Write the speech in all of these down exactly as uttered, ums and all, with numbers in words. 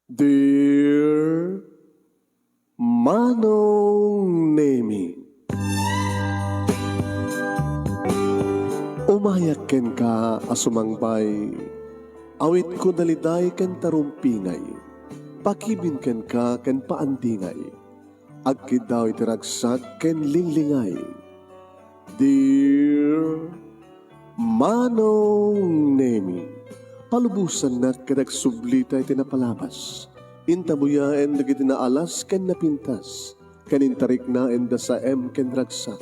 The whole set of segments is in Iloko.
Dear Manong Nemi, umayak kenka a sumangbay, awitko daliday ken tarumpingay, pakibin kenka ken paandingay, agkiddaw iti ragsak ken linglingay. Dear Manong Nemi, palubosannak ket agsublita iti napalabas. Intabuyaen dagiti naalas ken napintas, ken intariknaenda saem ken ragsak,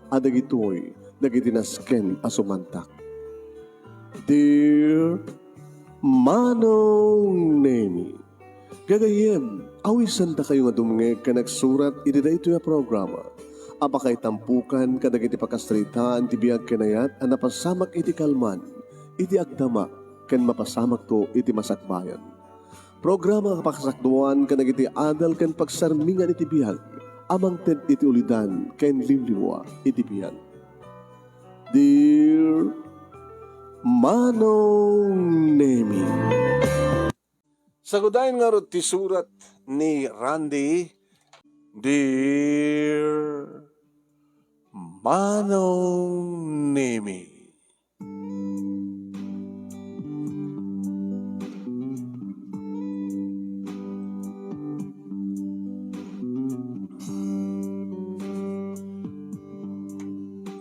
a dagitoy dagiti nasken a sumantak. Dear Manong Nemi, gagayyem, awisandakayo nga dumngeg ken agsurat iti daytoy a programa a pakaitampukan kadagiti pakasaritaan ti biag ken ayat a napasamak iti kalman, iti agdama, ken mapasamakto iti masakbayan. Programa a pakasakduan kadagiti adal ken pagsarmingan iti biag a mangted iti ulidan ken liwliwa iti biag. Dear Manong Nemi. Sagudayen ngarud ti surat ni Randy, Dear Manong Nemi.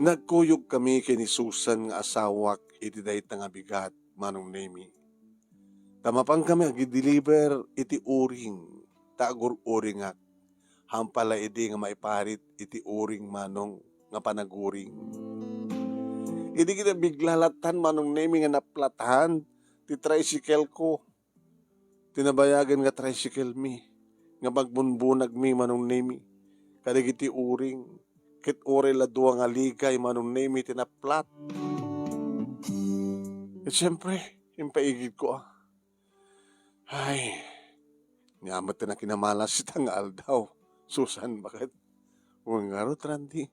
Nagkuyogkami ken ni Susan nga asawak iti dayta nga bigat, Manong Nemi. Ta mapankami agideliver iti uring, ta agur-uringak. Haan pay la idi nga maiparit iti uring, Manong, nga panaguring. Idi ket nabigla lattan, Manong Nemi, nga naplatan ti tricycle ko. Ti nabayagen nga tricycle mi, nga magbunbunagmi, Manong Nemi, kadagiti uring, ket uray la dua nga ligay, Manong Nemi, ti naplat. Ket siempre, impaigidko, a. Ay, nia met ti nakinamalas ita nga aldaw, Susan, baket. Wen ngarud, Randy.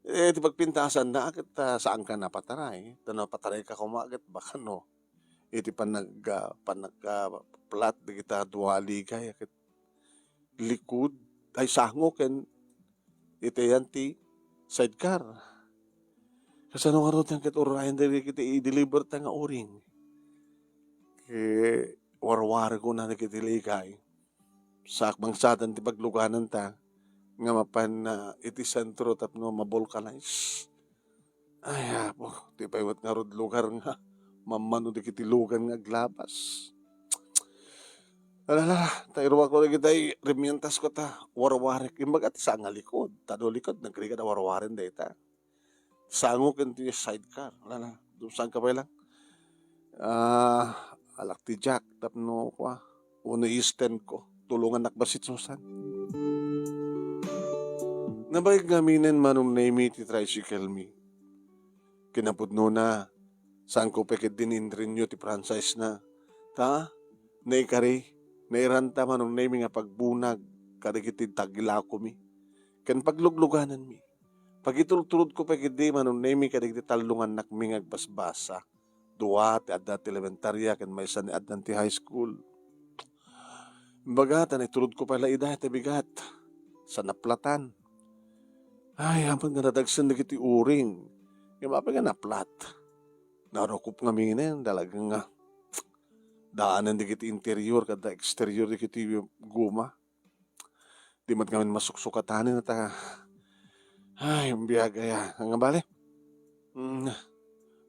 Eh, ti pagpintasanna, ket, ah, saanka napataray. Ta napatarayka koma, ket baka no, iti panag-, ah, panag-, ah, plat dagita dua a ligay, ket likud, ay, sango ken iti ayan ti sidecar. Kasano ngarud yan ket urayen dagiti i-deliver ta nga uring? Ket warwarek unay dagiti ligay. Sakbay satan ti paglugananta nga mapan, ah, iti sentro tapno ma-vulcanize. Ay, Apo, ti pay met ngarud lugar nga mammano dagiti lugan nga aglabas. Alala, ta iruwakko dagiti remientas ko ta warwarek. Imbaga ti saan nga likud. Ta no likud, nagrigat a warwaren dayta. Sango ken ti sidecar. Alala, dusan ka pay lang. Ah, alak ti jack, tapno, kua, uno i-stand ko. Tulongannak bassit, Susan. Nabayag ngaminen, Manong Nemi, ti tricycle mi. Kinapudnona, saanko pay ketdi ni-renew ti franchise na. Ta, naikari, nairanta, Manong Nemi, nga pagbunag kadagiti tagilako mi. Ken paglugluganan mi. Pagitultulod ko pay ketdi, Manong Nemi, kadagiti tallongannak mi nga agbasbasa. Dua ti adda ti elementaria ken maysa ni addan ti high school. Imbaga, ta naitulod ko pay la ida ti bigat. Sa naplatan. Ay, apan nga nadagsen dagiti uring. Ngem apay nga naplat? Narukop ngaminen, talaga nga daanen dagiti interior kadda exterior dagiti guma. Di met ngamin masuksukatanen ta, ay, biag aya. Nga bale, mm,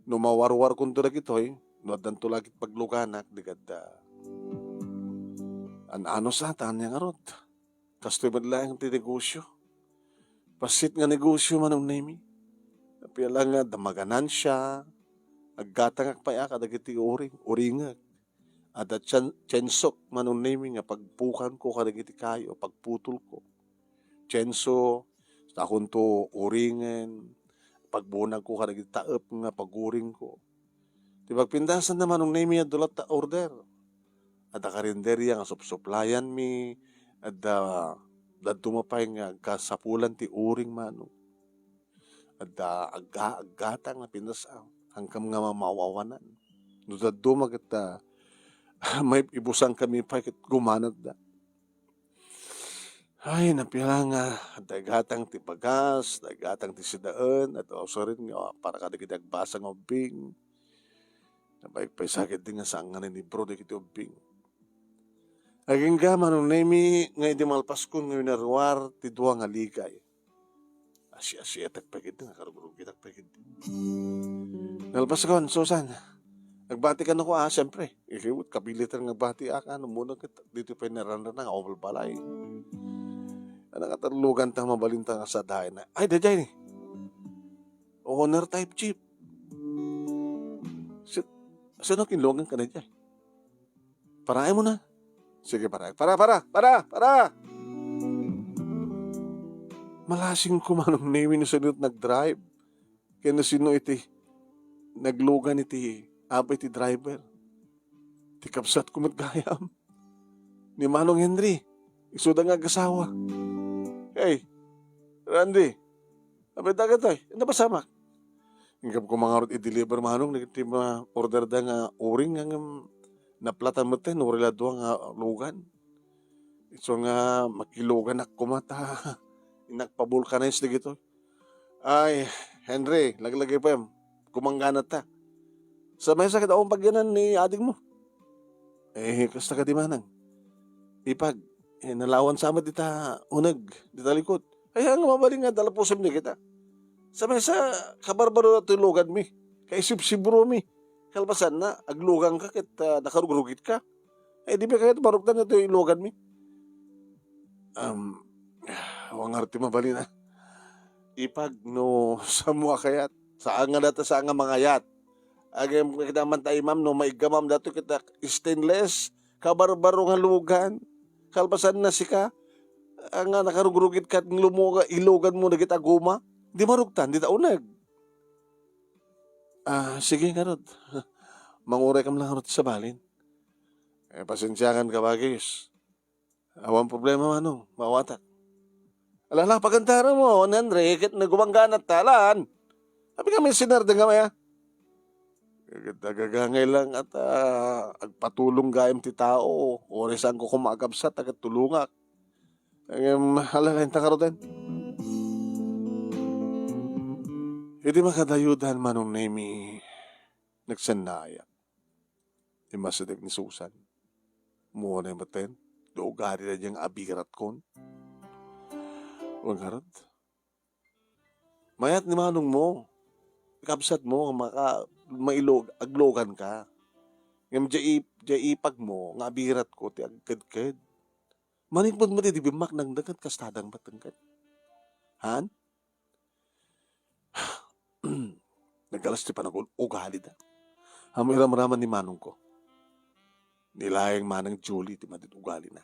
no mawarwarkonto dagitoy, no addanto la ket pagluganak, di kadda an-ano satan nga ngarud. Kastoy met laeng ti negosyo. Bassit nga negosyo, Manong Nemi. Apay la nga adda maganansia, aggatangak pay a kadagiti uring, uringek. Adda tien-, tiensok, Manong Nemi, nga pagpukanko kadagiti kayo, pagputolko. Tienso, sakonto uringen, pagbunagko kadagiti taep nga paguringko. Ti pagpintasanna, Manong Nemi, adda latta order. Adda karinderya nga supsuplayanmi, adda, dadduma pay nga agkasapulan ti uring, Manong. Adda agga-, aggatang nga pintas-, ah, hankam nga ma-, maawanan. No dadduma ket, ah, Maibusankami pay ket gumanatda. Ay, napiala nga adda gatang ti bagas, adda gatang ti sidaen, adda usarin nga para kadagiti agbasa nga ubbing. Nabaybay sa ketdi nga saan nga nanibro dagiti ubbing. Agingga, Manong Nemi, nga idi malpaskon nga winaruar ti dua nga ligay. Asi-asiatak pay ketdi, nakarugrugitak pay ketdi. Nalpaskon, Susan. Agbati kano ko, ah, siyempre. Ikaw, kapilitan nga agbati, ah, kano muna kita. Dito pay naranran nga awal balay. Ano nga tarlugan ta mabalinta nga sadayan na? Ay, dayjay ni. Owner type chip. Si, sino kinlugan ka na dyan? Paraay mo na. Sige, para, para, para, para, para! Malasing ko, Manong Nemi, no sino nag-drive. Kaya no sino iti naglugan iti apay ti driver. Ti kabsat ko met gayam. Ni Manong Henry, isuda nga agasawa. Hey, Randy, apay dagitoy? Ano ba samak? Inggap ko mangarot i-deliver, Manong, dagiti ma-order da nga uring nga ngem naplatan met ten, uring la dua nga lugan. Isu nga makiluganak koma ta innak pa-vulcanize dagitoy. Ay, Henry, laglagipem, kumanggana ta. Sa maysa ket awan pagyanan ni adingmo. Eh, kasta kadi manang. Ipag, eh, nalawan sa met dita uneg, dita likod. Ay, nga mabalin nga dalapusem ni kita. Sa maysa, kabarbaro na to ilugan mi. Kaisibsibro mi. Kalpasan na, aglugan ka ket, ah, nakarugrugit ka. Eh, di ba kayat maruktan na to ilugan mi? Um, awan nga ti mabalin, ah. Ipag no, samo a kayat. Saan nga data, saan nga mangayat. Agem kita man ta imam no, maiggamam dato kita stainless, kabarbaro nga lugan. Kalpasan na sika, ah, nga nakarugrugit kat lumuga, ilugan mo dagit a goma. Di maruktan, di ta uneg. Ah, sige ngarud. Manguray kam lang ngarud sa balin. Eh, pasensiakan ka, Bagis. Awan problema, Manong. Maawatak. Ala, ala, pagantara mo, Andre, ket nagumanggana talan. Abi nga may sinarda nga maya. Ket agagangay lang at, ah, agpatulong gayam ti tao. Ore saan ko kumakabsat, agtulongak. Ngem, ala, lain ta karoten. Idi makadayodan, Manong Nemi, nagsannaayak. Immasideg ni Susan. Muna met ten, ti ugali na diay nga abiratkon. Wen ngarud, mayat ni manong mo, kabsat mo, nga maka-, mailog-, aglogan ka. Ngem diay ip-, diay ipag mo, nga abiratko ti agkedked. Manipud met idi bimmaknang da ket kasta dang patengked. Han? Naggalas ti panagul-, ugalida. Ammo iramraman ni manongko. Nilaeng manang Julie ti madi ugalina.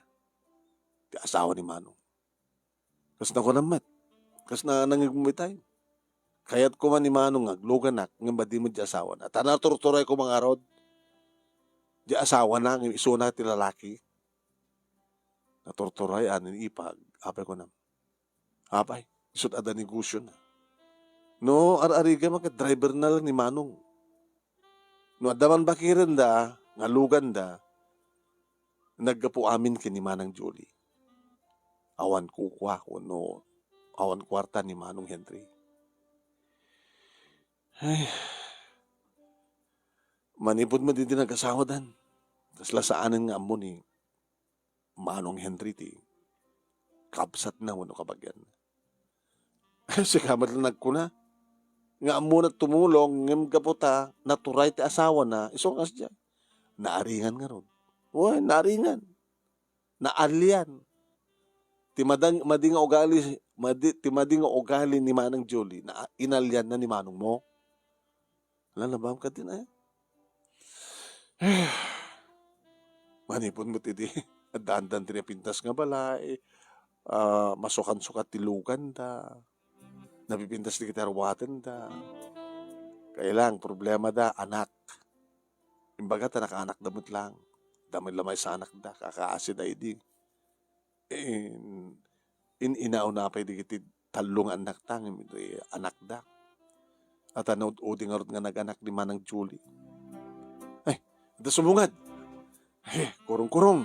Ti asawa ni manong. Kas nakuan met. Kas na nangigmumitay. Kayat koma ni manong nga agluganak, ngem madi met ti asawana. Ta naturturay koma ngarud. Ti asawana, ngem isuna ti lalaki. Naturturay, ani ni ipag. Apay kunam. Apay, isut' adda negosiona. No ar-arigem a ket driver na lang ni manong. No adda man bakirenda, nga luganda, naggapu amin ken ni Manang Julie. Awan kukua wenno awan kuarta ni Manong Henry. Ay, manipud met idi nagasawadan, kasla saanen nga ammo ni Manong Henry ti kabsatna wenno kabagianna. Sika met la nagkuna nga ammona tumulong ngem gapu ta naturay ti asawana, isu nga kasdiay. Naaringan ngarud. Wen, naaringan. Naalian. Ti madang-, madi nga ugali, madi, ti madi nga ugali ni Manang Julie, na inalianna ni manong mo. Lalabam ka din, eh. Manipud met idi, addaandan ti napintas nga balay, ah, masukan-sukat ti luganda, napipintas ti kitaruatenda. Kailang, problema da, anak. Imbaga ta nakaanakda met lang. Damay la maysa anakda, kakaasida idi. In-, in-inauna pay dagiti tallo nga annakta ngem iti anakda. Ata naud-udi ngarud nga naganak ni Manang Julie. Ay, adda sumungad. Ay, kurong-kurong.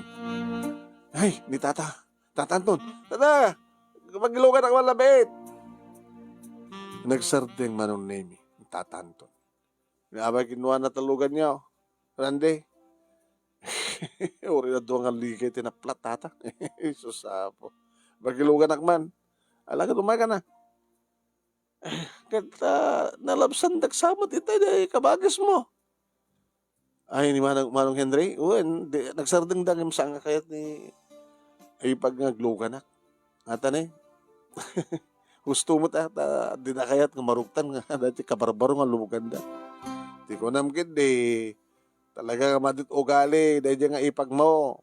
Ay, ni Tata. Tata Anton. Tata! Magiluganak man labiit! Nagsardeng Manong Nemi ni Tata Anton. Ni abay kinuna ta luganyo, Randy. Uray na dua nga ligay ti naplat, Tata. Sus, apo. Magiluganak man. Alagad, umayka na. Ket, ah, nalabsandak sa met itay di kabagismo. Ay, ni Manong, Manong Henry, wen, di, nagsardengda ngem saan nga kayat ni, ay, pag nga agluganak. Ngata ni, husto met a, ta, di na kayat nga marugtan nga, dati kabarbaro nga lumuganda. Ti kunam ket di, talaga nga madit ugali, daydi nga ipagmo.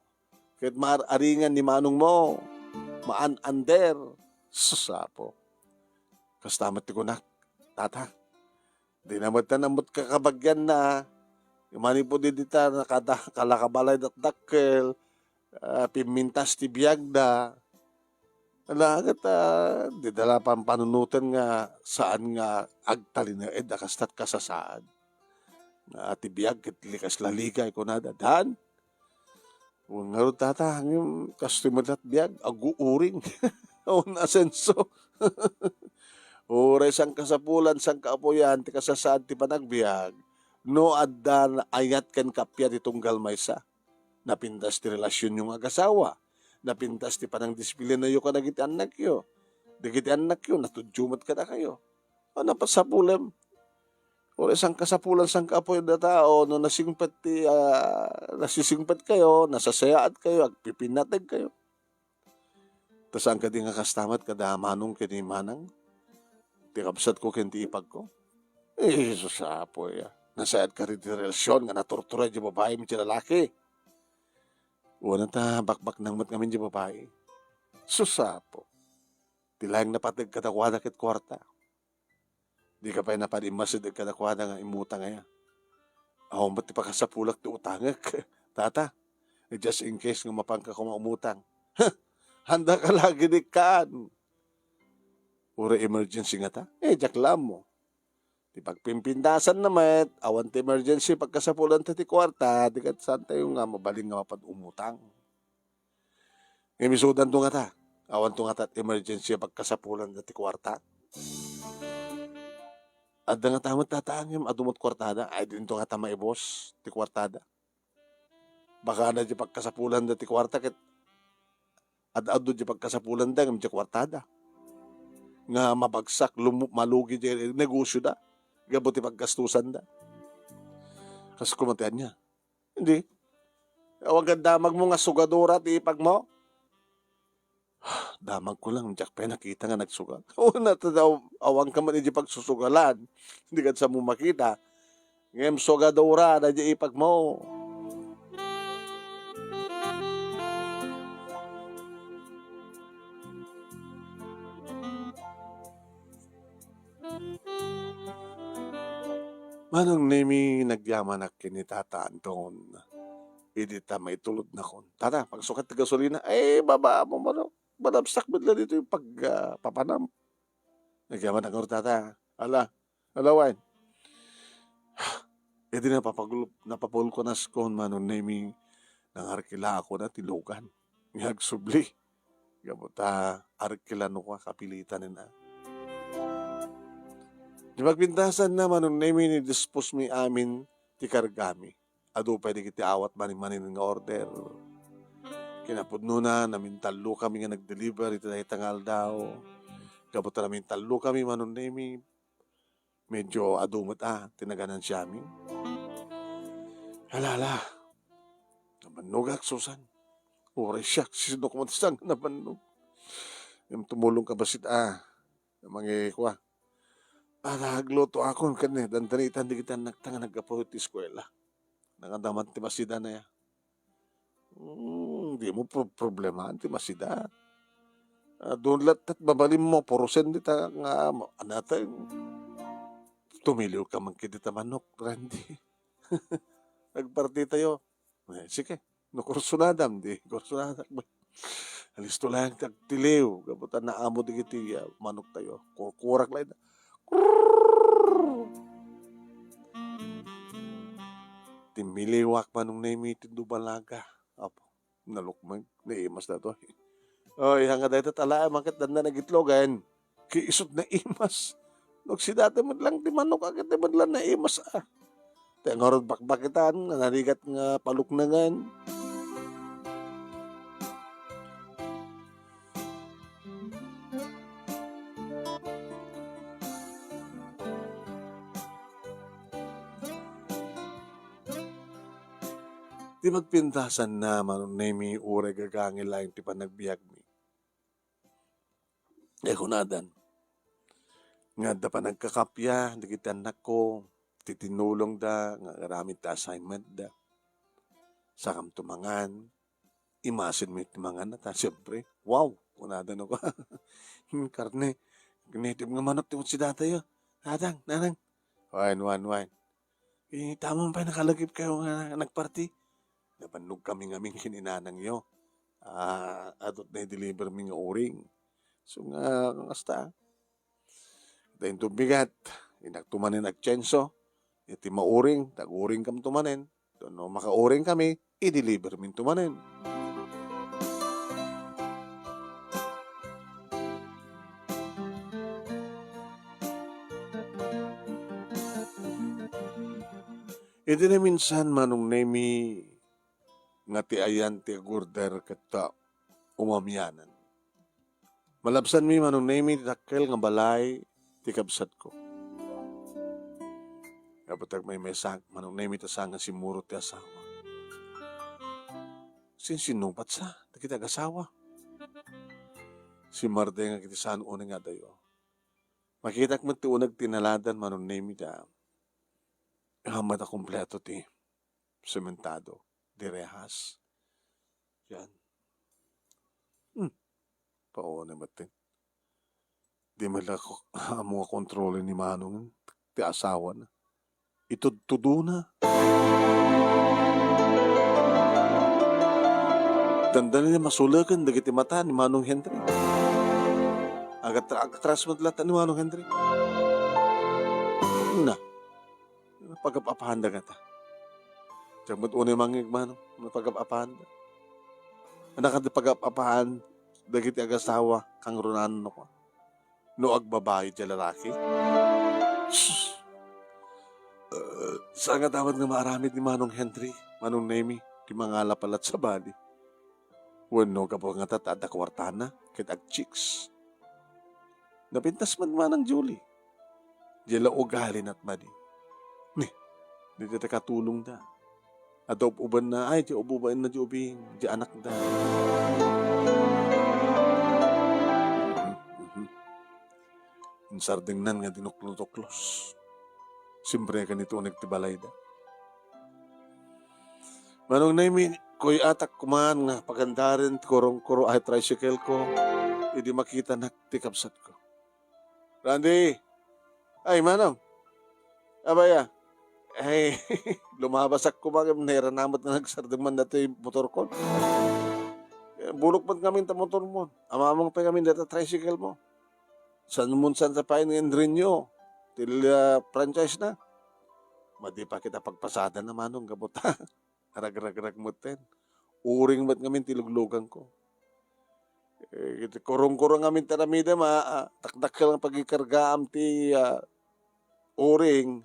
Ket maaringan ni manongmo, maan-ander. Sus, apo. Kasta met ti kunak, Tata. Di na met ta namut kakabagianna. Manipud idi ta nakada-, kalakabalay dakdakkel, ah, pimmintas ti biagda. Ala, ket, ah, di da la pampanunoten nga saan nga agtalinaed a kastat kasasaad. Ah, ti biag ket likas la ligay, kunada. Dan, Wen ngarud, Tata, ngem kastoy met la't biag, aguuring. Awan asenso. Uray sangkasapulan, sangkaapuyan ti kasasaad ti panagbiag, no adda ayat ken kappia ti tunggal maysa. Napintas ti relasionyo nga agasawa. Napintas ti panangdisiplinayo kadagiti annakyo. Dagiti annakyo, natudyo met kadakayo. O, napasapulem. Uray sangkasapulan, sangkaapuyan a tao, no nasingpet ti, ah, nasisingpetkayo, nasasayaatkayo, agpipinnategkayo. Ta saan kadi nga kasta met kada manong ken ni manang? Ti kabsatko ken ti ipagko? Eh, sus, apo, ya. Nasayaat kadi ti relasyon nga naturturay di babai ken ti lalaki. Wen ta bakbaknang met ngamin di babai. Sus, apo. Ti laeng napateg kadakuada ket kuarta. Dika pay napadi-, immasideg kadakuada nga immutang aya. Awan met ti pakasapulak ti utangek, Tata. Just in case nga mapanka koma umutang. Handa ka lagi dikkan. Uray emergency ngata? Eh, diak la ammo. Ti pagpimpintasanna met, awan ti emergency pagkasapulan ta ti kuarta, di ket saan tayo nga mabalin nga mapad-umutang. Ngem isudanto ngata, awanto ngata emergency a pagkasapulan da ti kuarta. Adda ngata met, Tata, ngem adu met kuartada, ay dinto ngata maibus ti kuartada. Baka na di pagkasapulan da ti kuarta ket ad-adu di pagkasapulan da ngem di kuartada. Nga mabagsak, lumu-, malugi di negosyo da. Gapu ti paggastusan da. Kas kumatian niya. Hindi. Awan ka damagmo nga sugadora ti ipagmo? Damagko lang, diak pay nakita nga nagsugal. Una, ta daw, awan ka man iti pagsusugalan. Hindi ka sa mo makita. Ngem sugadora, na di ipagmo. Manong Nemi, nagyamanak ken ni Tata Anton. Idi ta maitulodnakon. Tata, pagsukat ti gasolina. Ay, baba mo, manok. Malabsak met la ditoy pag, ah, papanam. Nagyamanak ngarud, Tata. Ala, ala, wen. Idi napapagul-, napapulkonaskon, Manong Nemi, nangarkilaakon a ti lugan. Nga agsubli. Gapu ta arkilano ka, kapilitanen a. Di pagpintasanna, Manong Nemi, ni-dispose mi amin ti kargami. Adu pay dagiti awat maninmanin nga order. Kinapudnona, namintallo kami nga nag-deliver iti dayta nga aldaw. Gapu ta namintallo kami, Manong Nemi, medyo adu met a ti naganansiami. Hala, hala. Nabannogak, Susan. Uray siak, sino koma ti saan nga nabannog? Ngem tumulong ka bassit a. Mangikua. Ala, aglutoakon ken ni, dandanitan dagiti annakta nga naggapu iti eskuela. Nakadaman ti masidanaya. Hmm, di mo pro-, problema ti masida. Ah, doon latta ti mabalinmo, purusen dita nga, ano, ata, tumiliw ka man ket dita manok, Randy. Nagparti tayo. Eh, sige, no kursunadam, di kursunadak. Alisto lang ti agtiliw, gapu ta naamo dagiti, ah, manok tayo. Kurkurak lang. Kurr! Timmiliwak, Manong Nemi, ti dubalaga. Apo, nalukmeg, naimas daytoy. Oy, haan nga dayta talaem ket adda nagitlogen. Ket isut' naimas. No, sidata met lang ti manok, ket di met lang naimas, a. Ti ngarud bakbakitan nga narigat nga paluknengen. Ti magpintasanna, Manong Nemi, uray gagangel laeng ti panagbiagmi. Ay, kunadan, nga adda panagkakappia dagiti annakko, ti tinulongda nga aramid ti assignmentda. Sakam tumangan, imasinmi ti mangan ta, siempre. Wow, kunada no. Karne, native nga manok ti sidatayo. Tatang, nanang. Wen, wen, wen. Eh, tamon pay nakalagipkayo nga nagparti. Nabannog kami ngamin ken ni nanangyo. Ah, adut na i-deliver mi nga uring. So nga, kasta. Daytoy bigat, innak tumanen agtsenso, iti mauring, taguring kam tumanen. No makauring kami, i-deliver min tumanen. Iti naminsan, Manong Nemi, nga ti ayan ti agurder ket ta umamianan. Malabsanmi, Manong Nemi, ti dakkel nga balay ti kabsatko. Apo, tagmaymaysak, Manong Nemi, ta saan nga simmurot ti asawa. Sinsinupat sa dagiti agasawa. Simmardengak iti saan uneg nga adayo. Makitak met ti uneg ti naladan, Manong Nemi, ta ammom a kompleto ti sementado, di rehas. Yan. Hmm. Paone met ti. Di met la ko-, ammo nga kontrolen ni Manong ti asawana. Itudtudona. Dandani masuleken dagiti mata ni Manong Henry. Agatra-, agkatras met latta ni Manong Henry. Na. Pagap-apahanda ngata. Diak met unay mangngeg, Manong, no pagap-apahanda. Ania kadi pagap-apahan dagiti agasawa, kangrunaan no, no agbabai ti lalaki? Sus! Eh, saan nga dapat nga maaramid ni Manong Henry, Manong Nemi, ti mangala pay latta sabali? Wenno gapu ngata ta adda kuartana ket agchicks? Napintas met Manang Julie. Diay la ugalina met madi. Ni, dita ti katulongda. Adda ub-ubenna, ay, diay ub-ubenna diay ubing, diay anakda. Mhm, mhm. Insardengnan nga dinuklotuklos. Siempre, kanito uneg ti balayda. Manong Nemi, kuyatak koma nga pagandaren ti kurungkuro ay tricycle ko, idi makitanak ti kabsatko. Randy! Ay, Manong! Abaya! Ay, lumabasak koma ngem nairanamat nga nagsardeng man datoy motorko. Eh, bulok met ngamin ta motormo. Amamang pay ngamin data tricycle mo. Saan mo saan sa pain nga inrenyo? Ti, ah, franchise na. Madi pa kita pagpasada na, Manong, gapu ta aragragrag metten. Uring met ngamin ti lugluganko. Eh, iti kurungkuro ngamin ti aramidem, a, a, dakdakkel nga pagikargaam ti, ah, uring.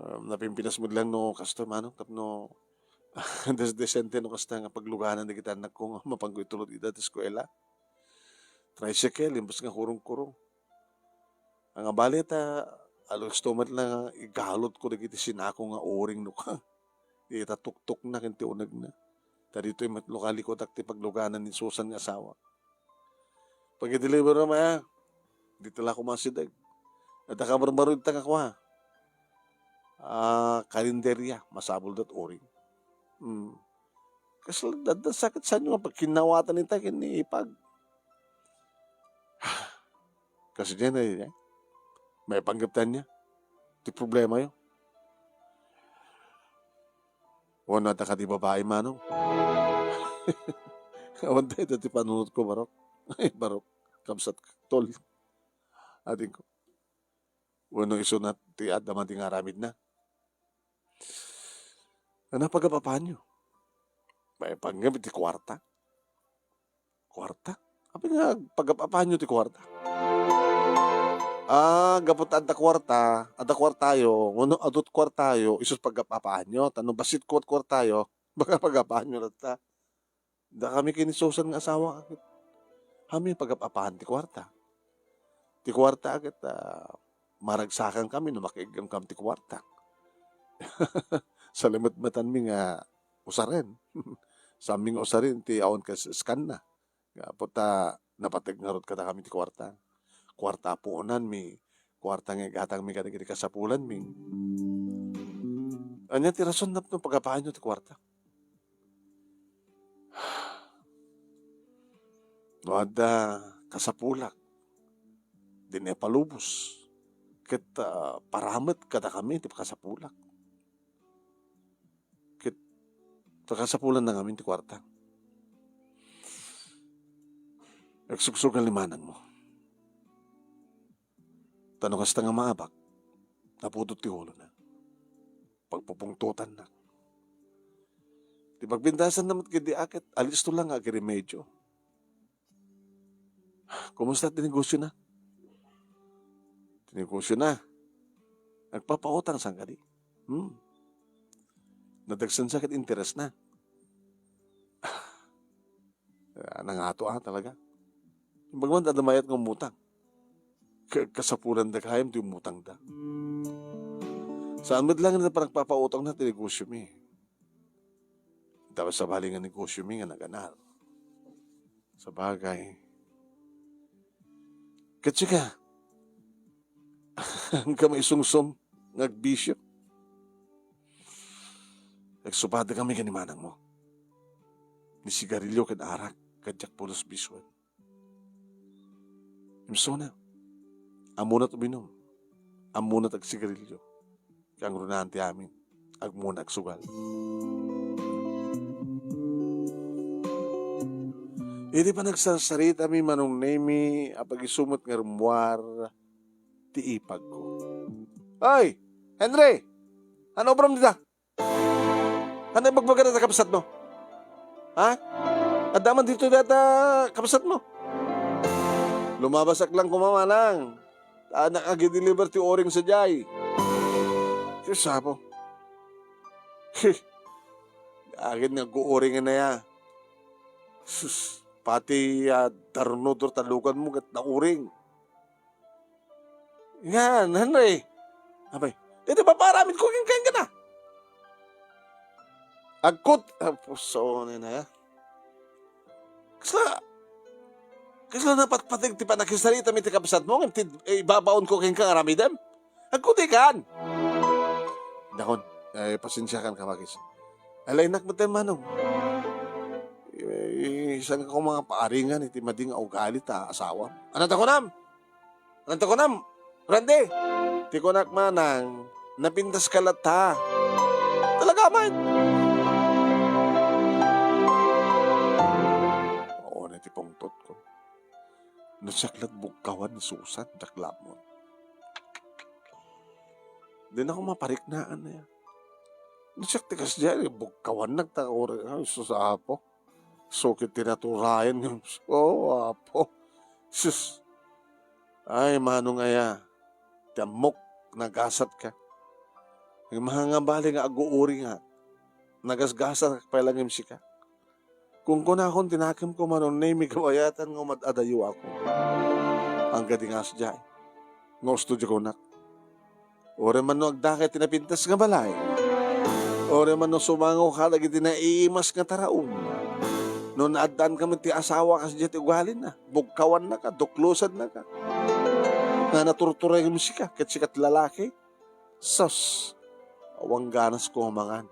Um, napimpinas met lang no kasta, Manong, tapno des-, desente no kasta nga pagluganan dagiti annakko nga mapanko itulod ida ti eskuela. Tricycle, imbes nga kurungkuro. Ania bale ta, alusto met lang nga igalutko dagiti sinako nga uring no ka. Ita tuktukna ken ti unegna. Ta ditoy met no kalikutak ti pagluganan ni Susan nga asawa. Pag-deliver mo, eh, dita la koma asideg. Adda kabarbarud ta nga kua. Ah, karinderya, masapul dat uring. Hmm. Kasla dadda sakit sanyo nga pagkinnawatan ita ken ni ipag. Kasi diyan ay, eh, maipanggeptan niya. Ti problema yo. Wano adda kadi babai, Manong? Awan tayo ti panunot ko, barok. Ay, barok. Kabsat, tol. Ading ko. Wano isunat ti adda man ti nga aramid na. Ania pagap-apaanyo? Maipanggep iti kuarta. Kuarta? Apay nga pagap-apaanyo ti kuarta? Ah, gapu ta adda kuarta, adda kuartayo, ngem no adu ti kuartayo, isu ti pagap-apaanyo. Ta no bassit ti kuartayo, pagap-apaanyo latta. Dakami ken ni Susan nga asawa, ket kami pagap-apaan ti kuarta. Ti kuarta ket, ah, maragsakankami no makiiggamkami ti kuarta. Salimetmetanmi nga usaren. Saanmi nga usaren ti awan kas-, kaskanna. Gapu ta napateg ngarud kadakami ti kuarta. Kuarta a puonanmi, kuarta nga igatangmi kadagiti kasapulanmi. Ania ti rason tapno pagapaanyo ti kuarta? No adda kasapulak, dinay palubos, ket, ah, para met kadakami ti kasapulak. Ket pakasapulanna ngamin ti kuarta. Agsugsugal ni manangmo. Ta no kasta nga maabak, napudot ti ulona. Pagpupungtotanna. Ti pagpintasanna met ketdi a ket alisto la nga agiremedio. Kumusta ti negosiona? Ti negosiona? Nagpapautang saan kadi? Hmm. Nadagsensa ket interesna. Ah, nangato, ah, talaga. Imbag man, adda mayat nga umutang. Ka-, kasapulanda gayam ti umutangda. Saan met laeng nga panagpapautangna ti negosiomi. Tapos sabali nga negosiomi nga naganar. Sabagay. Ket sika, ka maisungsong nga agbisio. Agsupad kami ken ni manangmo. Ni sigarilio ken arak, ket diak pulos bisoen. Imsuna, ammona ti uminum, ammona ti agsigarilio. Kangrunaan ti amin, ammona agsugal. Iti panagsarsaritami, Manong Nemi, apag-isu met nga rummuar ti ipagko. Ay, Henry! Ano obram dita? Ano ibagbagada ta kabsatmo? Ha? Adda man ditoy dayta kabsatmo? Lumabasak lang koma, manang. Ta nakaagi-deliver ti uring sadiay. Sus, apo. Heh. Akin nga aguuring na ya. Sus, pati, ah, tarno, dur, talugan mo, ket nauring. Ngan, Henry. Apay, dayta paparamidko kenka, kenka na. Agkut-, ah, puso ni na, ya. Kasla, kasla napatpateg ti panakisaritami ti kabsatmo, ngem ti, eh, ibabaonko kenka nga aramidem. Agkutikan. Dakon, eh, pasensiakan ka, Makis. Alay nak met, manong. Eh, saan ka koma nga paaringan iti madi nga ugali ta asawam? Ano ta kunam? Ano ta kunam, Randy? Ti kunak, manang, napintas ka latta. Talaga, man? Oo, na ti pungtot ko. No siak lat bugkawan ni Susan, diak la ammon. Dinako mapariknaan na yan. No siak ti kasdiay, bugkawannak ta uri, ay, sus, apo. Sukit ti naturayan nga, oh, apo. Sus. Ay, manong aya, ti ammok, nagasat ka. Ay, mahanga bali nga aguuri nga. Nagasgasat ka pay lang sika. Kunkunakon ti nakemko, Manong Nemi, kabayatan nga umad-adayo ako. Angga di nga asdiay. Nga usto di kunak. Uray man no agdakay ti napintas nga balay. Uray man no sumango ka dagiti naiimas nga taraon. No naaddaanka met ti asawa kas diay ti ugalina, bugkawannaka, duklosennaka. Nga naturturayem sika, ket sika ti lalaki. Sus, awan ganasko nga mangan.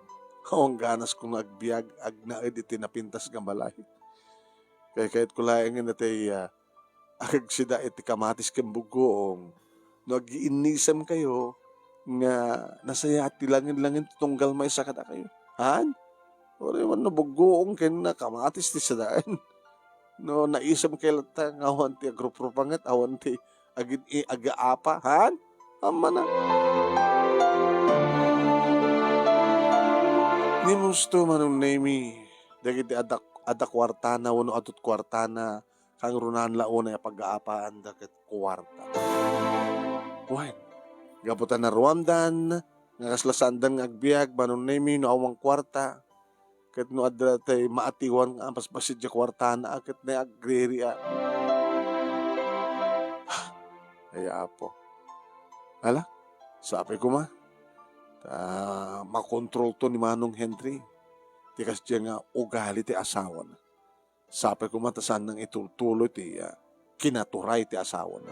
Awan ganasko nga agbiag, agnaed iti napintas nga balay. Kay kayatko laeng nga natay, ah, agagsida iti kamatis ken buggoong. No agiinnisemkayo nga nasayaat ti langin-langin ti tunggal maysa kadakayo. Han? Uray man no buggoong ken kamatis ti sadaen. No naisemkayo latta nga awan ti agruprupanget, awan ti agin-, i-, agaapa, han? Ammana. Ni Musto, Manong Nemi, dagiti adda, adda kuartana wenno adut kuartana, kangrunaan la unay a pagaapaanda ket kuarta. Wen, gapu ta naruamdan nga kasla saanda nga agbiag, Manong Nemi, no awan kuarta, ket no adda tay maatiwan nga basbassit diay kuartana, ket naagriri a. Ay, Apo. Ala, sapay koma. Ta makontrolto ni Manong Henry ti kasdiay nga ugali ti asawana. Sapay koma ta saan nang itultuloy ti, ah, kinaturay ti asawana.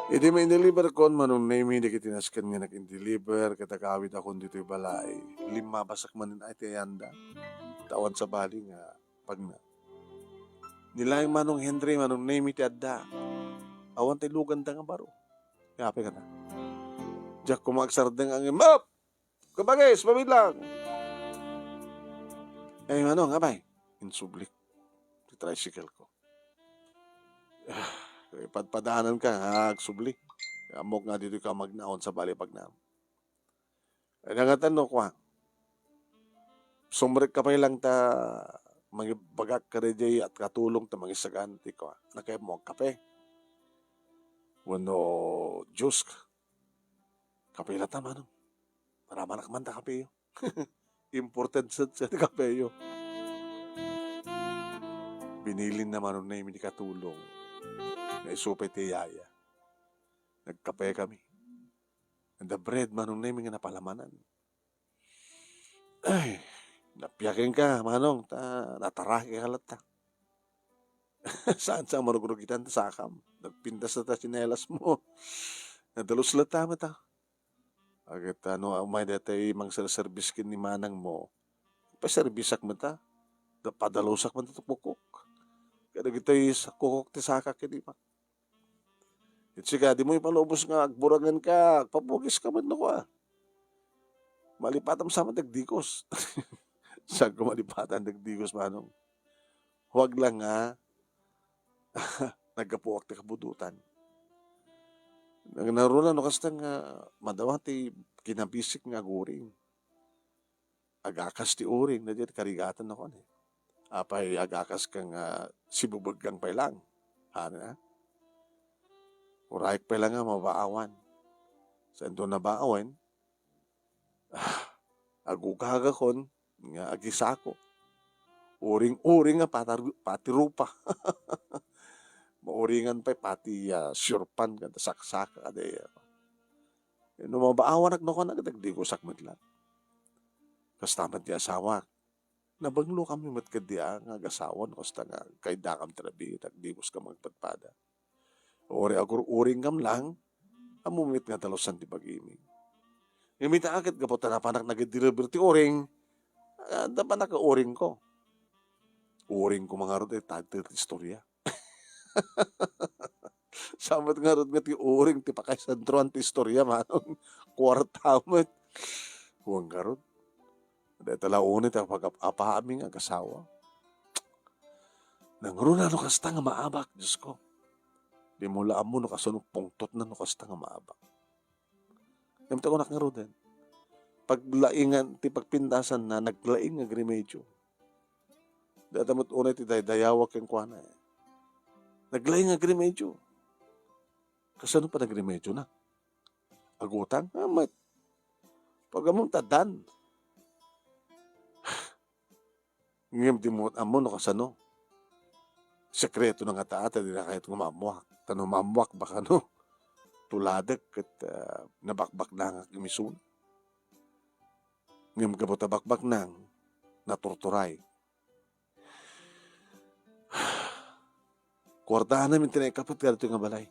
Idi maindeliver kon, Manong Nemi, dagiti nasken nga nag-indeliver ket agawidakon ditoy balay, limmabasak manen ay ti ayanda. Ta awan sabali nga pagna. Ni laeng Manong Henry, Manong Nemi ti adda. Awan ti luganda nga baro. Apay kata? Diak koma agsardeng a ngem, "Up! Kabagis, mabilang!" Ay, Manong, apay? Insublik ti tricycle ko. Ah, padpadanan ka, nga agsubli. Ammok nga ditoy ka magnaon sa bali pagnaam. Ay, nangatan no, kua. Sumrekka pay lang ta mangibagak kadaydiay a katulong ta mangisagan ti, kua. Nakayat mo agkape? Wenno juice? Kape latta, Manong. Paramanak man ta kapeyo. Imported set, set kapeyo. Binilin na Manong Nemi ni katulong. Naisupay ti yaya. Nagkape kami. And the bread, Manong Nemi, nga napalamanan. Ay, napiakin ka, Manong, ta nataraki ka latta. Saan sa marugrugitan ta sakam? Nagpintas na ta tsinelas mo. Nadalus latta met, ah. Agit ano, umay daytay mangserservis ken ni manang mo. Paservisak met, ah. Da-, padalusak met ti kukok. Kadagitoy sa kukok ti saka ken imak. Ket sika, dimo ipalubos nga agburangen ka, agpapugis ka met no kua. Malipatam sa met dagdikos. Saan ko malipatan dagdikos, Manong? Huwag lang nga naggapuak ti kabudutan. Nag-, naruna no kasta nga madawa ti kinabisik nga aguring. Agakas ti uring, na diay karigatan na kuan, eh. Apay agakas ka nga sibubeggang pay lang. Ano na? Urayek pay lang nga mabaawan. Sa endo nabaawan, ah, agugagakon nga agisako. Uring-uring nga patar-, pati rupa. Mauringan pay pati, ah, surpan kada saksaka kada iya. No mabaawanak no kuan, agdagdigusak met lang. Kasta met ti asawak. Nabanglo kami met kadi a nga agasawa no kasta nga kaiddakam ti rabii, agdiguska mangpadpada. Uray agur-uring kam lang, ammo met nga dalusan ti bagimi. Ngem ita ket gapu ta napanak nagdeliver ti uring, ah, napanak uringko. Uringko mangarud, eh, title ti istorya. Saan met ngarud nga ti uring ti pakaisentroan ti istorya, Manong? Kuarta met. Wen ngarud. Dayta la unay ti pagap-apaami nga agasawa. Nangruna no kasta nga maabak, Diosko. Dimo la ammo no kasano pungtotna no kasta nga maabak. Ngem ti kunak ngaruden, paglaingan ti pagpintasanna, naglaing nga agremedio. Dayta met unay ti daydayawak kenkuana, eh. Naglaing nga agremedio. Kasano pay nagremediona? Agutang? Ah, met. Pag-ammom ta dan. Ngem dimo ammo no kasano. Sekreto na ngata, ta dina kayat nga maammoak. Ta no maammoak, baka no, tuladek ket, ah, nabakbaknangak imisuna. Ngem gapu ta bakbaknang, naturturay. Kuartana met ti naikapet kadaytoy nga balay.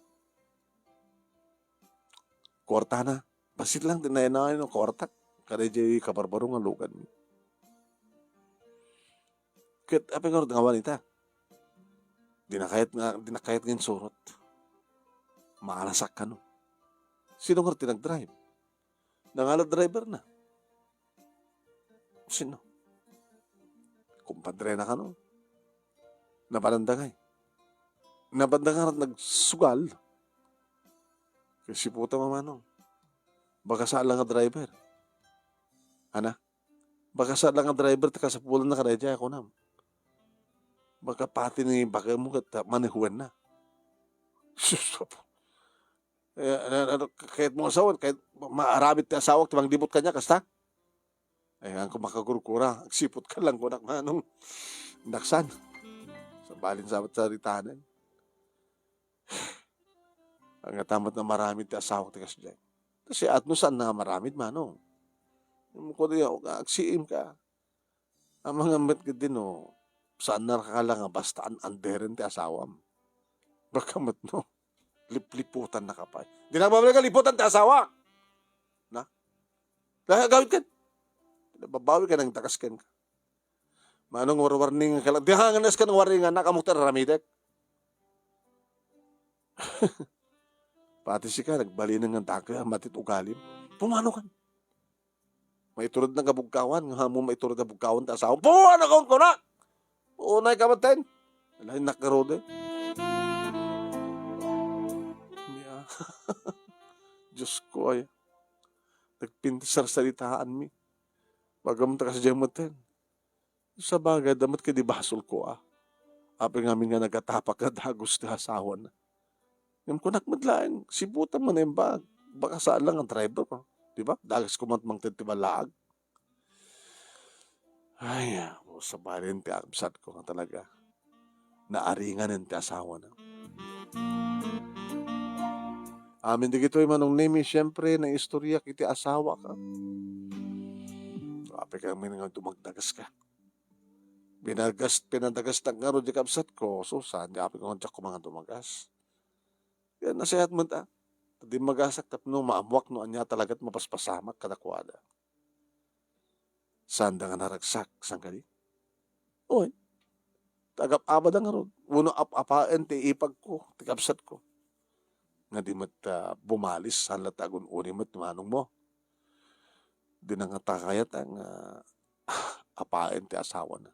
Kuartana, bassit lang ti nayan-ayan no kuartak. Kadaydiay kabarbaro nga luganmi. Ket apay ngarud nga awan ita? Dina kayat nga, dina kayat nga insurot. Maalasak kano. Sino ngarud ti nagdrive? Nangalat driver na. Sino? Kumpadre na kano. Napadanda ngay. Napadanda nga nagsugal. Kasi puta, Manong. Baka saan lang nga driver. Ana? Baka saan lang nga driver ti kasapulanna kadaydiay a kunam. Baka pati ni bakemo ket manehuenna. Sus, apo. Eh, ano, ano, kayatmo nga asawan, kayat maaramid ti asawak ti manglibot kaniak, kasta? Ay, ngem koma kakurkura, agsiput ka lang kunak, Manong. Naksan. Sa balin sa saritanan. Ang atamat na maramid ti asawak ti kasdiay. Kasi at no saan na maramid, Manong. Yung ko di ako, agsiim ka. Amangan met ketdi no, saan na ka lang nga basta an-, anderen ti asawam. Baka met no, lipliputan na ka pa. Di na babalik ka liputan ti asawa. Na? Dahil gawid ka. Babawi ka ng takas ken ka. Manong warwarning ka lang. Di hangan es ka ng warningan, nakamok ti aramidek. Pati sika, nagbalin nga daka, matit ugalim. Pumano kan? Maiturod na kabugkawan, nga mo maiturod na bugkawan ta asawa. Puwan akong kuna! Unay ka baten! Lain nakarode. Ya. Diyos ko, ay. Nagpinsarsaritaan mi. Bagam ta kasi dyan maten. Sabagay, damat kadi basol ko, ah. Apay ngamin nga nagatapak nga dagus ti asawana. Ngem kunak met laeng, sibutan man imbag. Baka saan lang ang driver, no? Di ba? Dagus ko man mangted ti balaag. Ay, ah, sabagay ti absat ko nga talaga. Naaringan ti asawana. Amin digitoy, Manong Nemi, siyempre, naistorya iti asawa ka. Apay ka ngamin nga dumagdagas ka. Binagas, pinadagas ta ngarud di kabsat ko, Susan, di apay ko nga diak kumanga dumagas. Kaya nasayaat met, ah. Di magasak tapno maamuak no ania talagat mapaspasamak kadakuada. Saan da nga naragsak, saan kadi? Oy, tagap-abada ngarud. Uno ap-apaen ti ipag ko, ti kabsat ko. Nga di met, ah, bumalis, saan la ta agun-uni met ni manong mo. Di na nga takayat ang, ah, apaen ti asawana.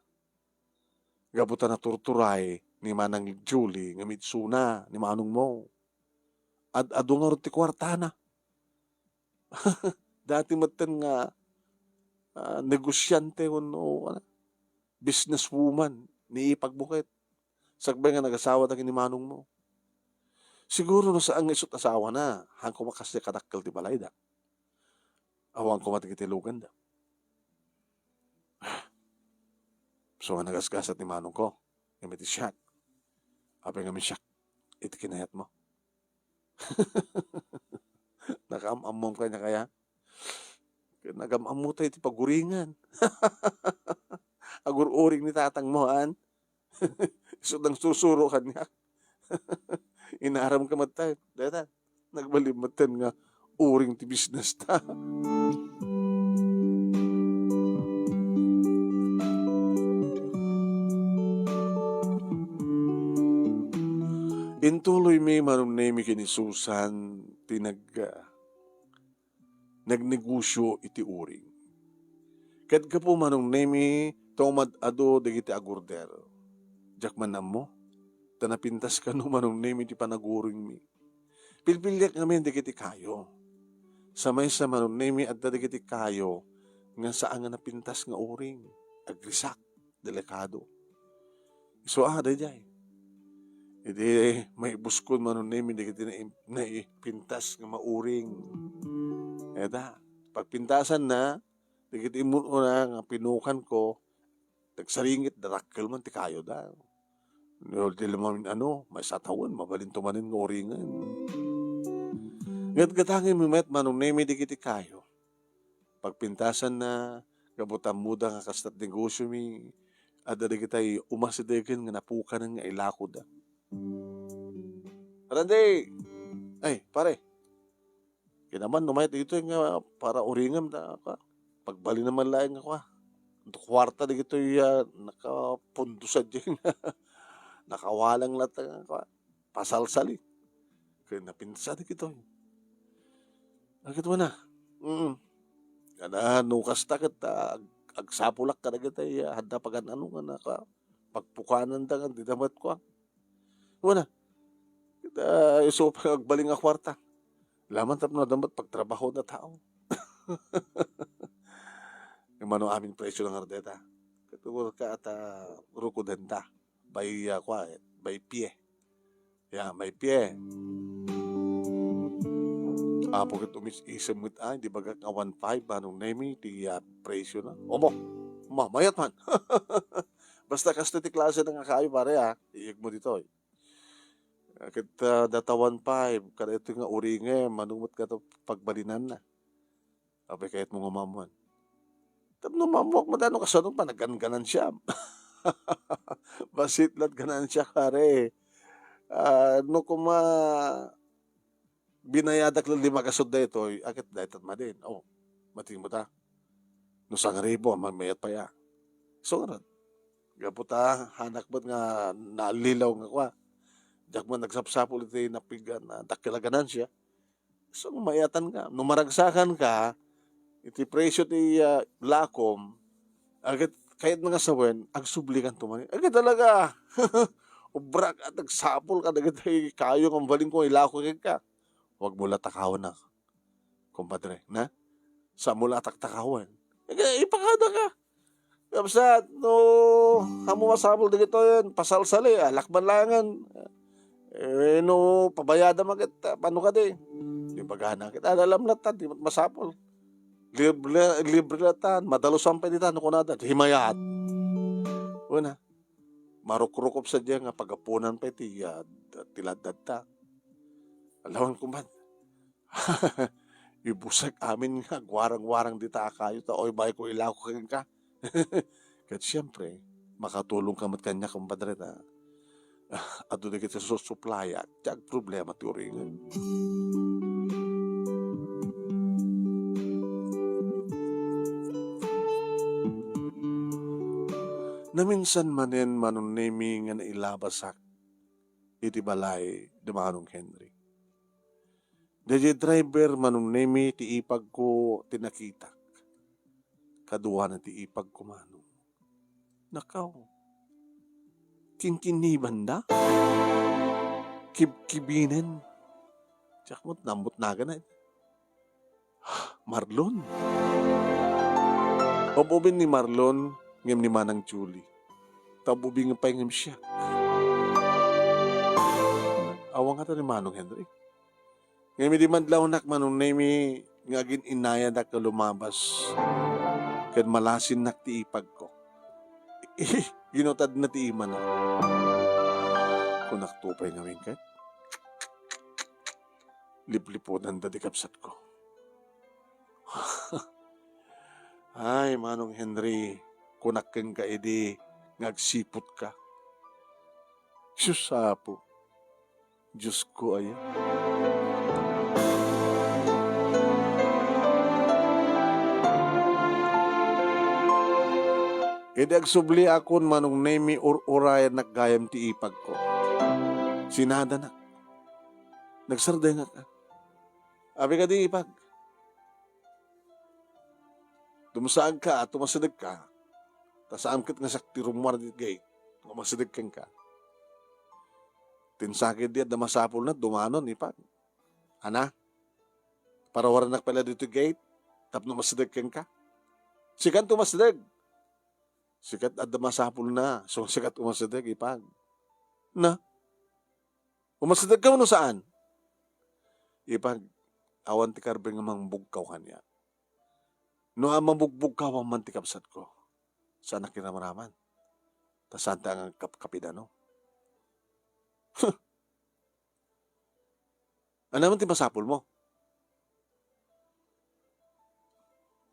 Gapu ta naturturay ni Manang Julie nga midsuna ni manong mo. Ad-adu ngarud ti kuartana. Dati metten nga, ah, negosyante wenno, ano, businesswoman ni ipag mo ket. Sakbay nga nagasawa ta ken ni manong mo. Siguro no saan nga isu't asawana, haan koma kasdiay kadakkel ti balayda. Awan koma dagiti luganda. So nga nagasgasat ni manong ko, kami ti siak. Apay ngamin siak, iti kinayat mo. Nakaam-ammom kaniak aya? Nagam-ammo tayo iti paguringan. Agur-uring ni tatang mo, han? Isu nang susuro kaniak. Inaram ka met tayo. Deta, nagbalin metten nga uring ti business ta. Intuloy mi manong Nemi ken ni Susan ti nag-, ah, nagnegosyo iti uring. Ket gapu manong Nemi, ta umad-adu dagiti agurder. Diak man ammo, ta napintas kano manong Nemi ti panaguringmi. Pilpiliak ngamin dagiti kayo. Sa maysa manong Nemi, adda dagiti kayo nga saan nga napintas nga uring. Agrisak, delikado. Isu a, daydiay. Idi maibuskon manong Nemi dagiti nai-, naipintas nga mauring. Eta, pagpintasanna, dagiti immun-una nga pinukan ko, nagsaringit, darakkel man ti kayoda. No, di la mamin ano, maysa tawen, mabalinto manen nga uringen. Gatgatangenmi met manong Nemi dagiti kayo. Pagpintasanna, gapu ta ammoda nga kasta't negosyomi, adda dagitay umasidegen nga napukanen nga ilakoda. Randy! Ay, pare. Kinaman, no mayat ditoy nga para uringem da, ka. Pagbalin naman laeng nga, kwa. Kuarta dagitoy, ah, nakapundo sa diyan. Nakawalang latta nga, kwa. Pasalsali. Kaya napinsa dagitoy. Agit mo na. Mm. Kada no kasta ket, ah, ag-, agsapulak kadagitay, ah, hadda pagan-ano nga naka-, pagpukanan da nga, di damat kwa. Wala. Kita, isu pa agbalin nga kwarta. Laman tapno adda met pagtrabaho na tao. Mano amin presyo nga deta. Katurka at, ah, rukoden ta. Bay, ah, kwa, eh, bay pie. Ya, bay pie. Apo ket umis-isem met ay, di bagak a one five, Manong Nemi, ti, ah, presyo na. Omo, ma, mayat man. Basta kastoy ti klase na nga kayo, pare, ah. Iyeg mo ditoy. Ah, ket, ah, data one five, kada ito nga uringem, mano met kato pagbalinan na. Apay kayat mo nga maammuan? Tapno maammuak met no kasano pa naggan-, ganansiam. Bassit la't ganansia, pare. Ah, no kuma binayadak la lima kasud daytoy, aket dayta madin. Oh, matingmo ta. No sangribo, ma-, mayat pay a. So, ngarud, gapu ta, hanak met nga nalilaw nga kwa. Diak man nagsapsapul iti napigan na dakkel a ganansia. So, mayatan ka. No maragsakan ka, iti presyo ti, ah, lakom, aget kayat nga sawen, agsubli kanto man. Aget talaga, ubrak at agsapul ka, dagiti kayo nga mabalin ko ilako kenka. Wag mo la takawan na, kumpadre, na? Sa mo la taktakawan. Aget, ipakada ka. Kabsat, no, amo masapul dagitoyen, pasalsali, alakban langen. Eh, no, pabayada maket, ah, pano kadi? Di bagana ket, ah, alam latta, di met masapul. Libre, libre latta, madalusan pay dita, no kunada, di mayat. Una, marukrukop sadiay nga pagapunan pay ti, ah, ti laddadta. Alawan kuman. Ibusag amin nga agwarang-warang dita a kayo, ta oy, bay ko ilako kenka. Ket siempre, makatulong ka met kaniak, kumpadre, ta adu dagiti susuplayak, ti agproblema ti uringen. Naminsan manen, Manong Nemi, nga nailabasak iti balay ni Manong Henry. Daydiay driver, Manong Nemi, ti ipagko ti nakitak. Kaduana ti ipagko, Manong. Nakaw. Kinkinibanda? Kibkibinen? Diak met nambutnagan a. Marlon. Ub-ubin ni Marlon ngem ni Manang Julie. Ta ub-ubing pay ngem siak. Awan ngata ni Manong Henry. Ngem idi madlawnak, Manong Nemi, nga agin-inayadak nga lumabas ken malasinnak ti ipagko. Ginutadna ti imana. Kunak to pay ngamin ket lipliputanda ti kabsatko. Ay, Manong Henry, kunak kenka idi nga agsiputka. Sus, Apo. Diosko aya. Idi agsubliakon, Manong Nemi, ur-urayannak gayam ti ipagko. Sinadanak. Nagsardengak, ah. Abi kadi, ipag. Dumsaagka, tumasidegka. Ta saan ket nga siak ti rummuar iti gate. Tumasideg kenka. Ti sakit di adda masapulna, dumanon, ipag. Ana? Parawarannak pay la ditoy gate tapno masideg kenka. Sikan tumasideg. Sikat adda masapulna, so sikat umasideg, ipag. Na? Umasideg ka no saan? Ipag, awan ti karben nga mangbugkaw kaniak. No a mabugbugkawan man ti kabsatko, saan a kiramraman. Ta saan ta nga kap-, kapidano. Huh! Ania man ti masapulmo?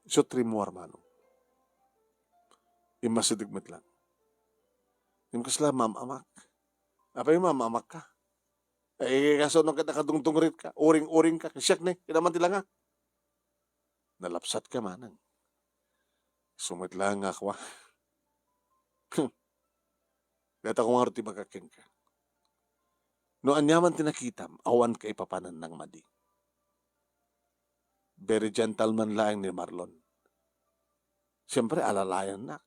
Isu ti rimmuar, Manong. Immasideg met lang. Ngem kasla maam-amak. Apay maam-amak ka? Ay, kasano ket nakadungdungrit ka? Uring-uring ka. Siak ni, kinaman ti langa. Nalapsat ka, Manang. Isu met lang nga kua. Dayta ko ngarud ti ibagak kenka. No aniaman ti nakitam, awan kaipapanan nang madi. Very gentleman laeng ni Marlon. Siyempre, alalayannak.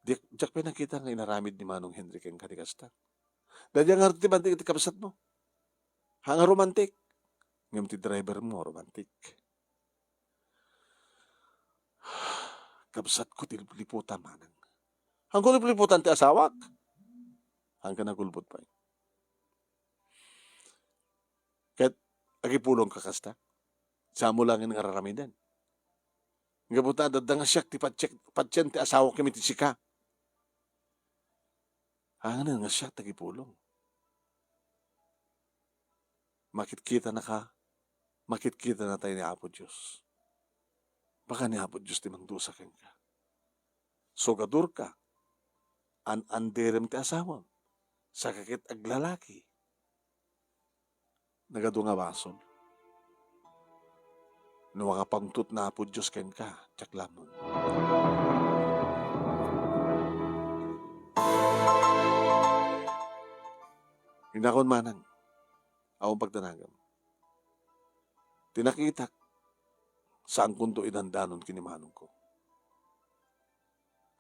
Di, diak pay nakita nga inaramid ni Manong Henry kenka ti kasta. Daydiay ngarud ti banti iti kabsatmo. Haan nga romantic. Ngem ti driver mo, romantik. Kabsatko ti lipliputan, manang. Haanko lipliputan ti asawak. Haanka nagulbod pay. Ket agipulongka kasta. Saanmo laeng nga ar-aramiden. Gapu ta adda nga siak ti patse-, patien ti asawak ken iti sika. Haanganen nga siak ti agipulong. Makitkitanaka, makitkitanatay ni Apo Dios. Baka ni Apo Dios ti mangdusa kenka. Sugadorka, an-anderem ti asawam, saka ket aglalaki. Nagadu nga basol. No makapangtot ni Apo Dios kenka, diak lamun. Inakon manang, awan pagdanagam. Ti nakitak, saankonto idandanon ken ni manongko.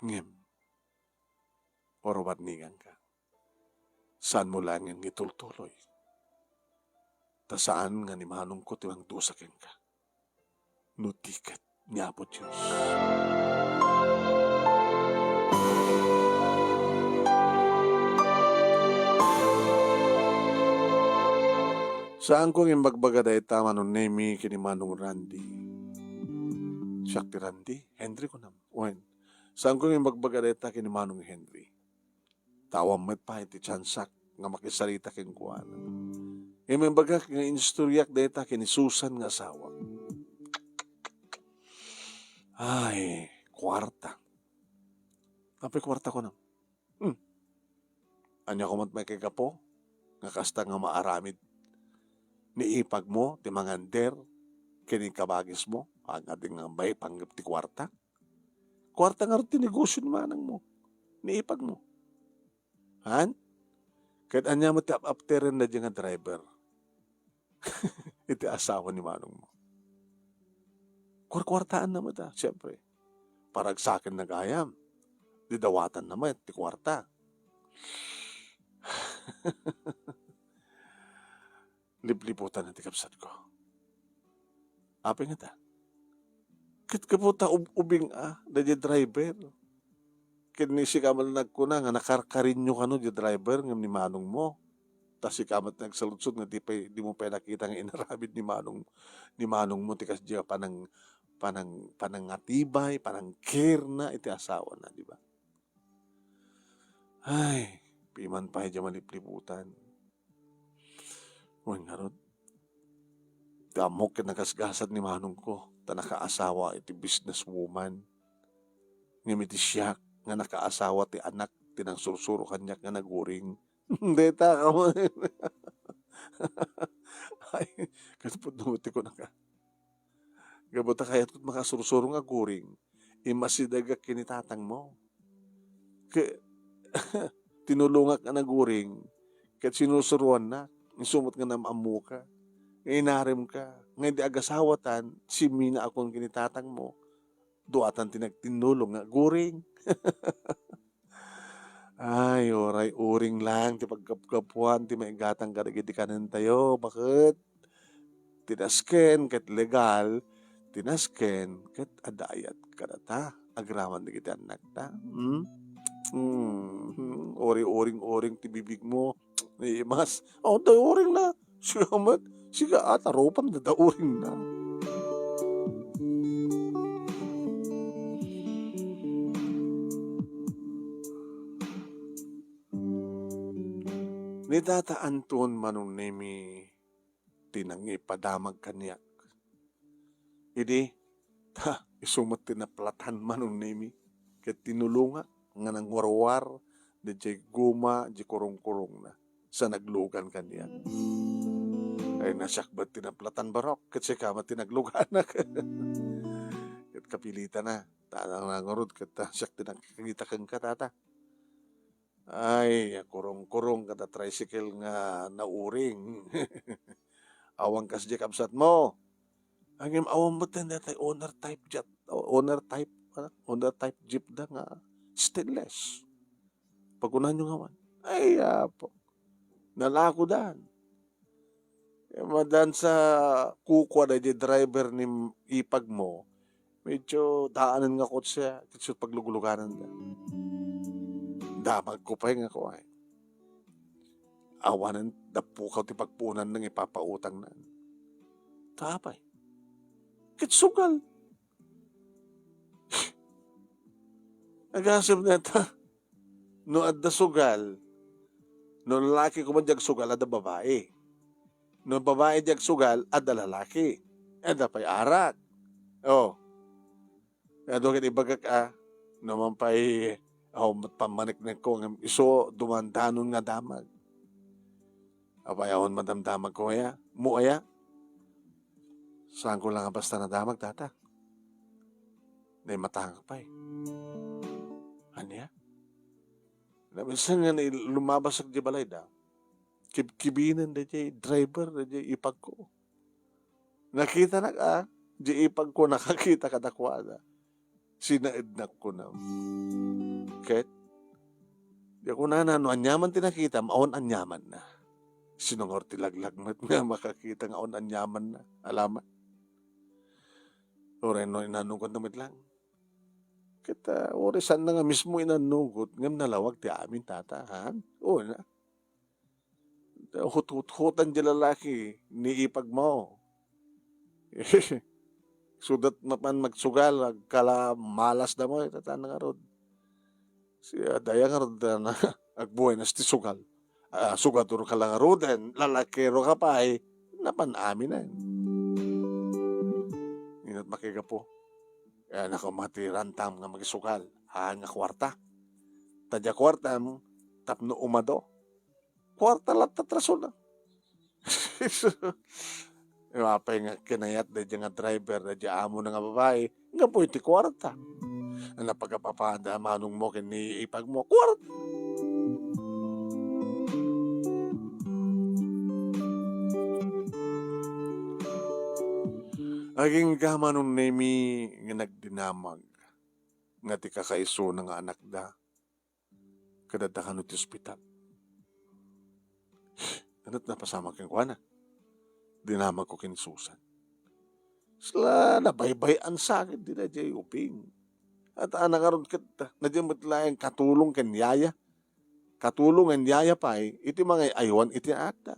Ngem, warwarningangka. Saanmo laengen nga itultuloy. Ta saan nga ni manongko ti mangdusa kenka. No di ket ni Apo Dios. Saanko nga imbagbaga dayta, Manong Nemi, ken ni Manong Randy. Siak ti Randy? Henry kunam? Wen. Saanko nga imbagbaga dayta ken ni Manong Henry. Ta awan met pay ti tiansak nga makisarita kenkuana. Ngem imbagak nga inistoriak dayta ken ni Susan nga asawak. Ay, kuarta. Apay kuarta kunam? Hmm. Ania koma met maikagapu nga kasta nga maaramid ni ipagmo ti mangander ken ni kabagismo, agadi nga maipanggep ti kuarta? Kuarta ngarud ti negosio ni manangmo, ni ipagmo. Han? Ket ania met ti ap-apteren daydiay nga driver? Iti asawa ni manongmo. Kuarkuartaanna met, a, siempre. Paragsakenna gayam. Di dawatanna met ti kuarta. Lipliputanna ti kabsatko. Apay ngata? Ket gapu ta ub-, ubing a, daydiay driver. Ket ni sika met nagkuna nga nakarkarinyo kano diay driver ngem ni manongmo. Ta sika met nagsaludsod nga di pay, dimo pay nakita nga inaramid ni manong, ni manongmo ti kasdiay a panang-, panang-, panangatibay, panang-care na iti asawana, di ba? Ay, piman pay diay malipliputan. Wen ngarud, ti ammok ket nagasgasat ni manongko, ta nakaasawa iti businesswoman. Ngem iti siak nga nakaasawa ti anak ti nangsursuro kaniak nga naguring. Dayta ka mo. Ay, ket pudno ti kunaka. Gapu ta kayatko makasursuro nga guring, immasidegak ken ni tatangmo. Ke-, tinulongak nga naguring, ket sinursuroannak, isu met nga nam-ammoka, nga inaremka, nga idi agasawatan, simminaakon ken ni tatangmo, duatan ti nagtinnulong nga guring. Ay, uray uring laeng ti paggapgapuan ti maigatang kadagiti kanentayo. Baket? Ti nasken ket legal, ti nasken ket adda ayat kadata agraman dagiti annakta. Hmm? Hmm, hmm. Uri-uring-uring ti bibigmo. Imas. Awan tay uring na. Sika met. Sika, a, tarupam da, da uring na. Ni Tata Anton Manong Nemi ti nangipadamag kaniak. Idi, ha, isu met ti naplatan Manong Nemi, ket tinulongak nga nangwarwar daydiay goma, di kurungkurungna, sa naglugan kaniak. Ay, nasiak met ti naplatan barok, ket sika met ti nagluganak. Ket kapilitana, ta nang-, nangarud, ket, ah, siak ti nakakita kenka, tata. Ay, kurungkurong kada tricycle nga nauring. Awan kasdiay kabsatmo. Ngem awan met daytay owner type jet, owner type, ano, owner type jeep da nga stainless. Pagkunanyo nga awan. Ay, apo. Nalakodan. Eh, madan sa kukua daydiay driver ni ipagmo, medyo daanen nga kotse, ket isu ti pagluglugananda. Damagko pay nga kuay. Awanen da pukaw ti pagpuonanna nga ipapautangna. Ta apay? Ket sugal. Agasem dayta, no adda sugal, no lalaki koma diay agsugal, adda babai. No babai diay agsugal, adda lalaki. Adda pay arak. Oh. Adu ket ibagak a, no man pay, aw, pammaniknekko ngem isu dumandanon nga damag. Apay, awan madamdamagko aya? Mo aya? Saanko la nga basta nadamag, tata? Naimatangak pay. Ania? Naminsan nga nai-, lumabasak diay balayda, kibkibinen daydiay driver daydiay ipagko. Nakitanak a, diay ipagko nakakita kadakuada. Sinaednak kunam. Ket, diak kunana, no aniaman ti nakitam, awan aniamanna. Sino ngarud ti laglag met nga makakita nga awan aniamanna? Alaman. Uray no inannugot na met lang. Ket, ah, uray saan na nga mismo inannugot, ngem nalawag ti amin, tata, ha? Oo na. Huthuthutan diay lalaki ni ipagmo. Isuda mapan magsugal, agkala malasda met, tata, ngarud. Si, ah, daya ngarud, ah, na, agbuenas ti sugal. Ah, sugadoka la ngaruden, lalakiroka pay, napan aminen. Inat makigapu. Eh, nako, mati rantam nga makisugal. Haan nga kuarta. Ta diay kuartam, tapno umado. Kuarta latta ti rasonna. Apay nga kinayat daydiay nga driver, daydiay amona nga babai, gapu iti kuarta. Napagapapada manongmo ken ni ipagmo, kuarta. Agingga, Manong Nemi, nga nagdinamag nga ti kakaisuna nga anakda ket adda kano iti ospital. Ket napasamak kenkuana. Dinamagko ken ni Susan. Sla, nabaybay-an sa ket daydiay ubing. At ana ngarud ket, nadya met laeng katulong ken yaya. Katulong ken yaya pay iti mangay-aywan iti anakda.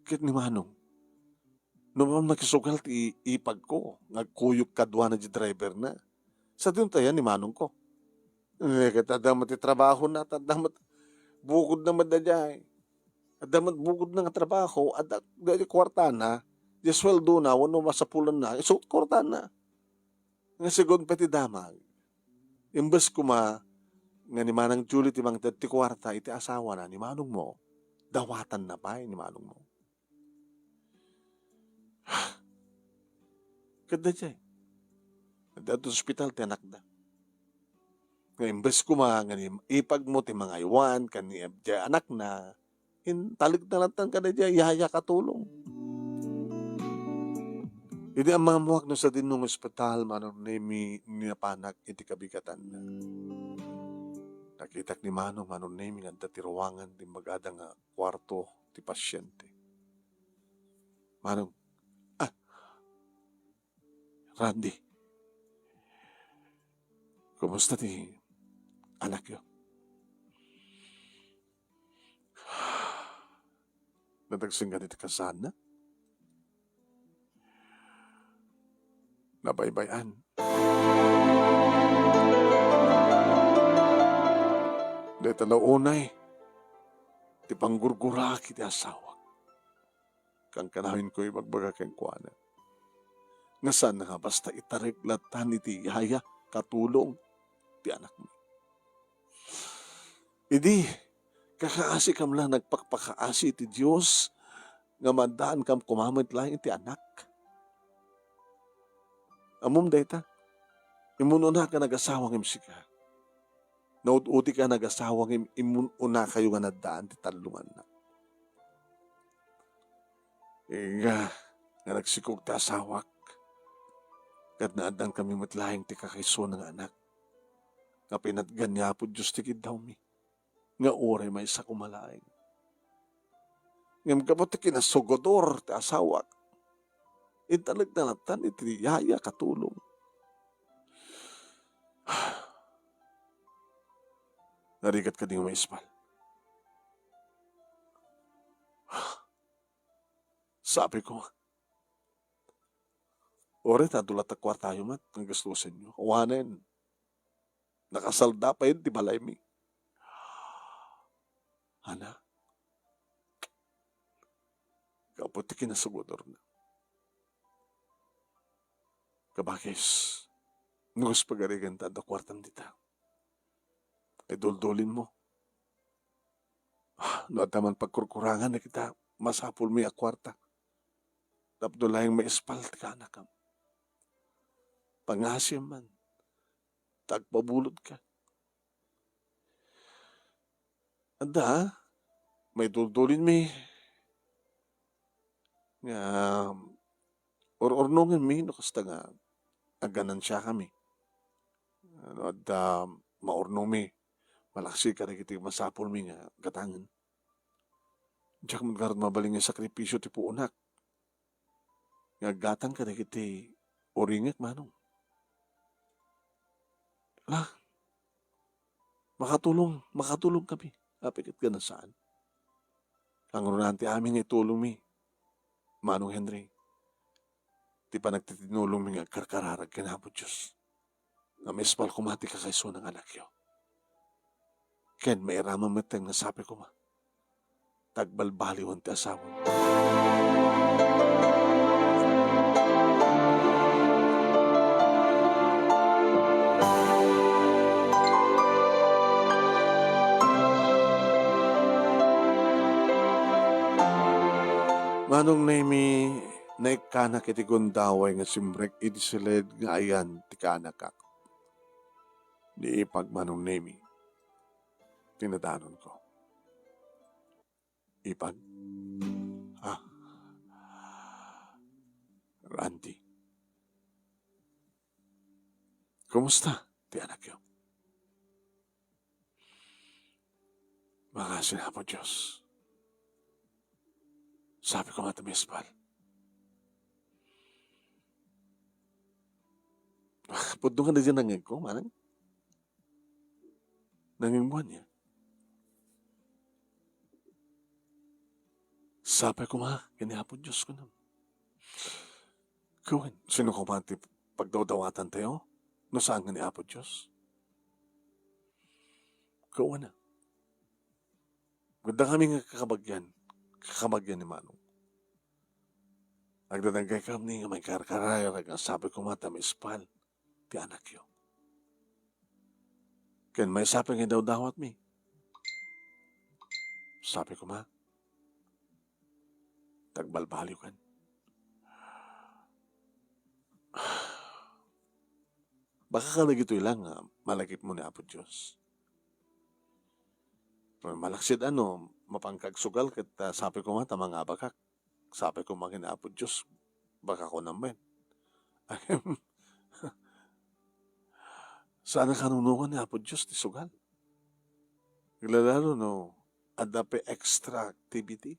Ket ni Manong, no makisugal ti ipagko nga agkuyog kaduana diay driverna, sadino aya ni manongko? Eh, ket adda met ti trabahona, adda met bukodna met daydiay. Adda met bukodna nga trabaho, adda daydiay kuartana, diay suweldona wenno masapulanna, isu ti kuartana. Nga segun pay ti damag, imbes koma nga ni Manang Julie ti mangted ti kuarta iti asawana ni manongmo, dawatanna pay ni manongmo. Ket daydiay, adda iti ospital ti anakda. Nga imbes koma nga ni ipagmo ti mangaywan ken ni diay anakna, intalekna latta kadaydiay yaya katulong. Idi ammoak no sadino nga ospital, Manong Nemi, ni napanak iti kabigatanna. Nakitak ni Manong, Manong Nemi, nga adda ti ruangan ti imbagada nga kuarto ti pasiente. Manong, ah, Randy, kumusta ti anakyo? Nadagsen kadi ti kasaanna? Nabaybay-an. Dayta la unay ti panggurguraak iti asawak. Kankanawenko ibagbaga kenkuana nga saan nga basta itarek latta iti yaya katulong ti anakmi. Idi kakaasikam la, nagpakpakaasi iti Dios nga maaddaanka koma met laeng iti anak. Ammom dayta, immun-unaka nga nagasawa ngem sika. Naud-udik a nagasawa ngem immun-unakayo nga naddaan ti tallonganna. Nga, nga nagsikog ti asawak, ket naaddankami met laeng ti kakaisuna nga anak, nga pinatgan ni Apo Dios ti kiddawmi, nga uray maysa koma laeng. Ngem gapu ti kinasugodor ti asawak, intalekna latta iti yayak a tulong. Narigat kadi nga maispal. Sabi ko, "Uray ta adu latta kuartayo met nga gastusenyo. Awanen, nakasalda pay ti balaymi." Ana, gapu ti kinasugodorna. Kabakis, no kas pagarigan ta adda kuartam dita, ay duldulinmo. Ah, no adda man pagkurkurangan dagita masapulmi a kuarta, tapno laeng maispal ti kaanakam. Pangngaasim man, ta agpabulodka. Adda, maiduldulinmi nga ur-urnongenmi no kasta nga agganansakami. No adda maurnongmi, malaksid kadagiti masapulmi nga gatangen. Diak met ngarud mabalin nga sakripisio ti puonak nga aggatang kadagiti uringek, Manong. Ala, makatulong, makatulong kami. Apay ket ganansaan. Kangrunaan ti amin nga itulongmi, Manong Henry, ti panagtitinulongmi nga agkarkararag ken Apo Dios. Nga maispal koma ti kakaisuna nga anakyo. Ken mairaman metten nga sapay koma ta agbalbaliwen ti asawam. Manong Nemi, naikkanak iti gundaway nga simrek iti siled nga ayan ti kaanakak. Ni ipag, Manong Nemi, ti nadanonko. Ipag? Ah. Randy. Kumusta ti anakyo? Mangngaasim, Apo Dios. Sapay koma ta maispal. Ah, pudno nga daydi nangngegko, manang? Nangngegmo ania? Sapay koma ken ni Apo Dios, kunam. Wen, sino koma ti pagdawdawatantayo no saan nga ni Apo Dios? Wen, adda kami nga kakabagian, kakabagian ni Manong. Agdadaggaykami nga maikarkararag nga sapay koma ta maispal ti anakyo. Ken maysapay nga idawdawatmi. Sapay koma ta agbalbaliwkan. Baka kadagitoy lang nga malagipmo ni Apo Dios. Malaksid no, mapanka agsugal ket, ah, sapay koma ta mangabakak. Sapay koma ken ni Apo Dios, baka kunam met. Saan a kanunongan ni Apo Dios ti sugal. Aglalalo no adda pay extra activity.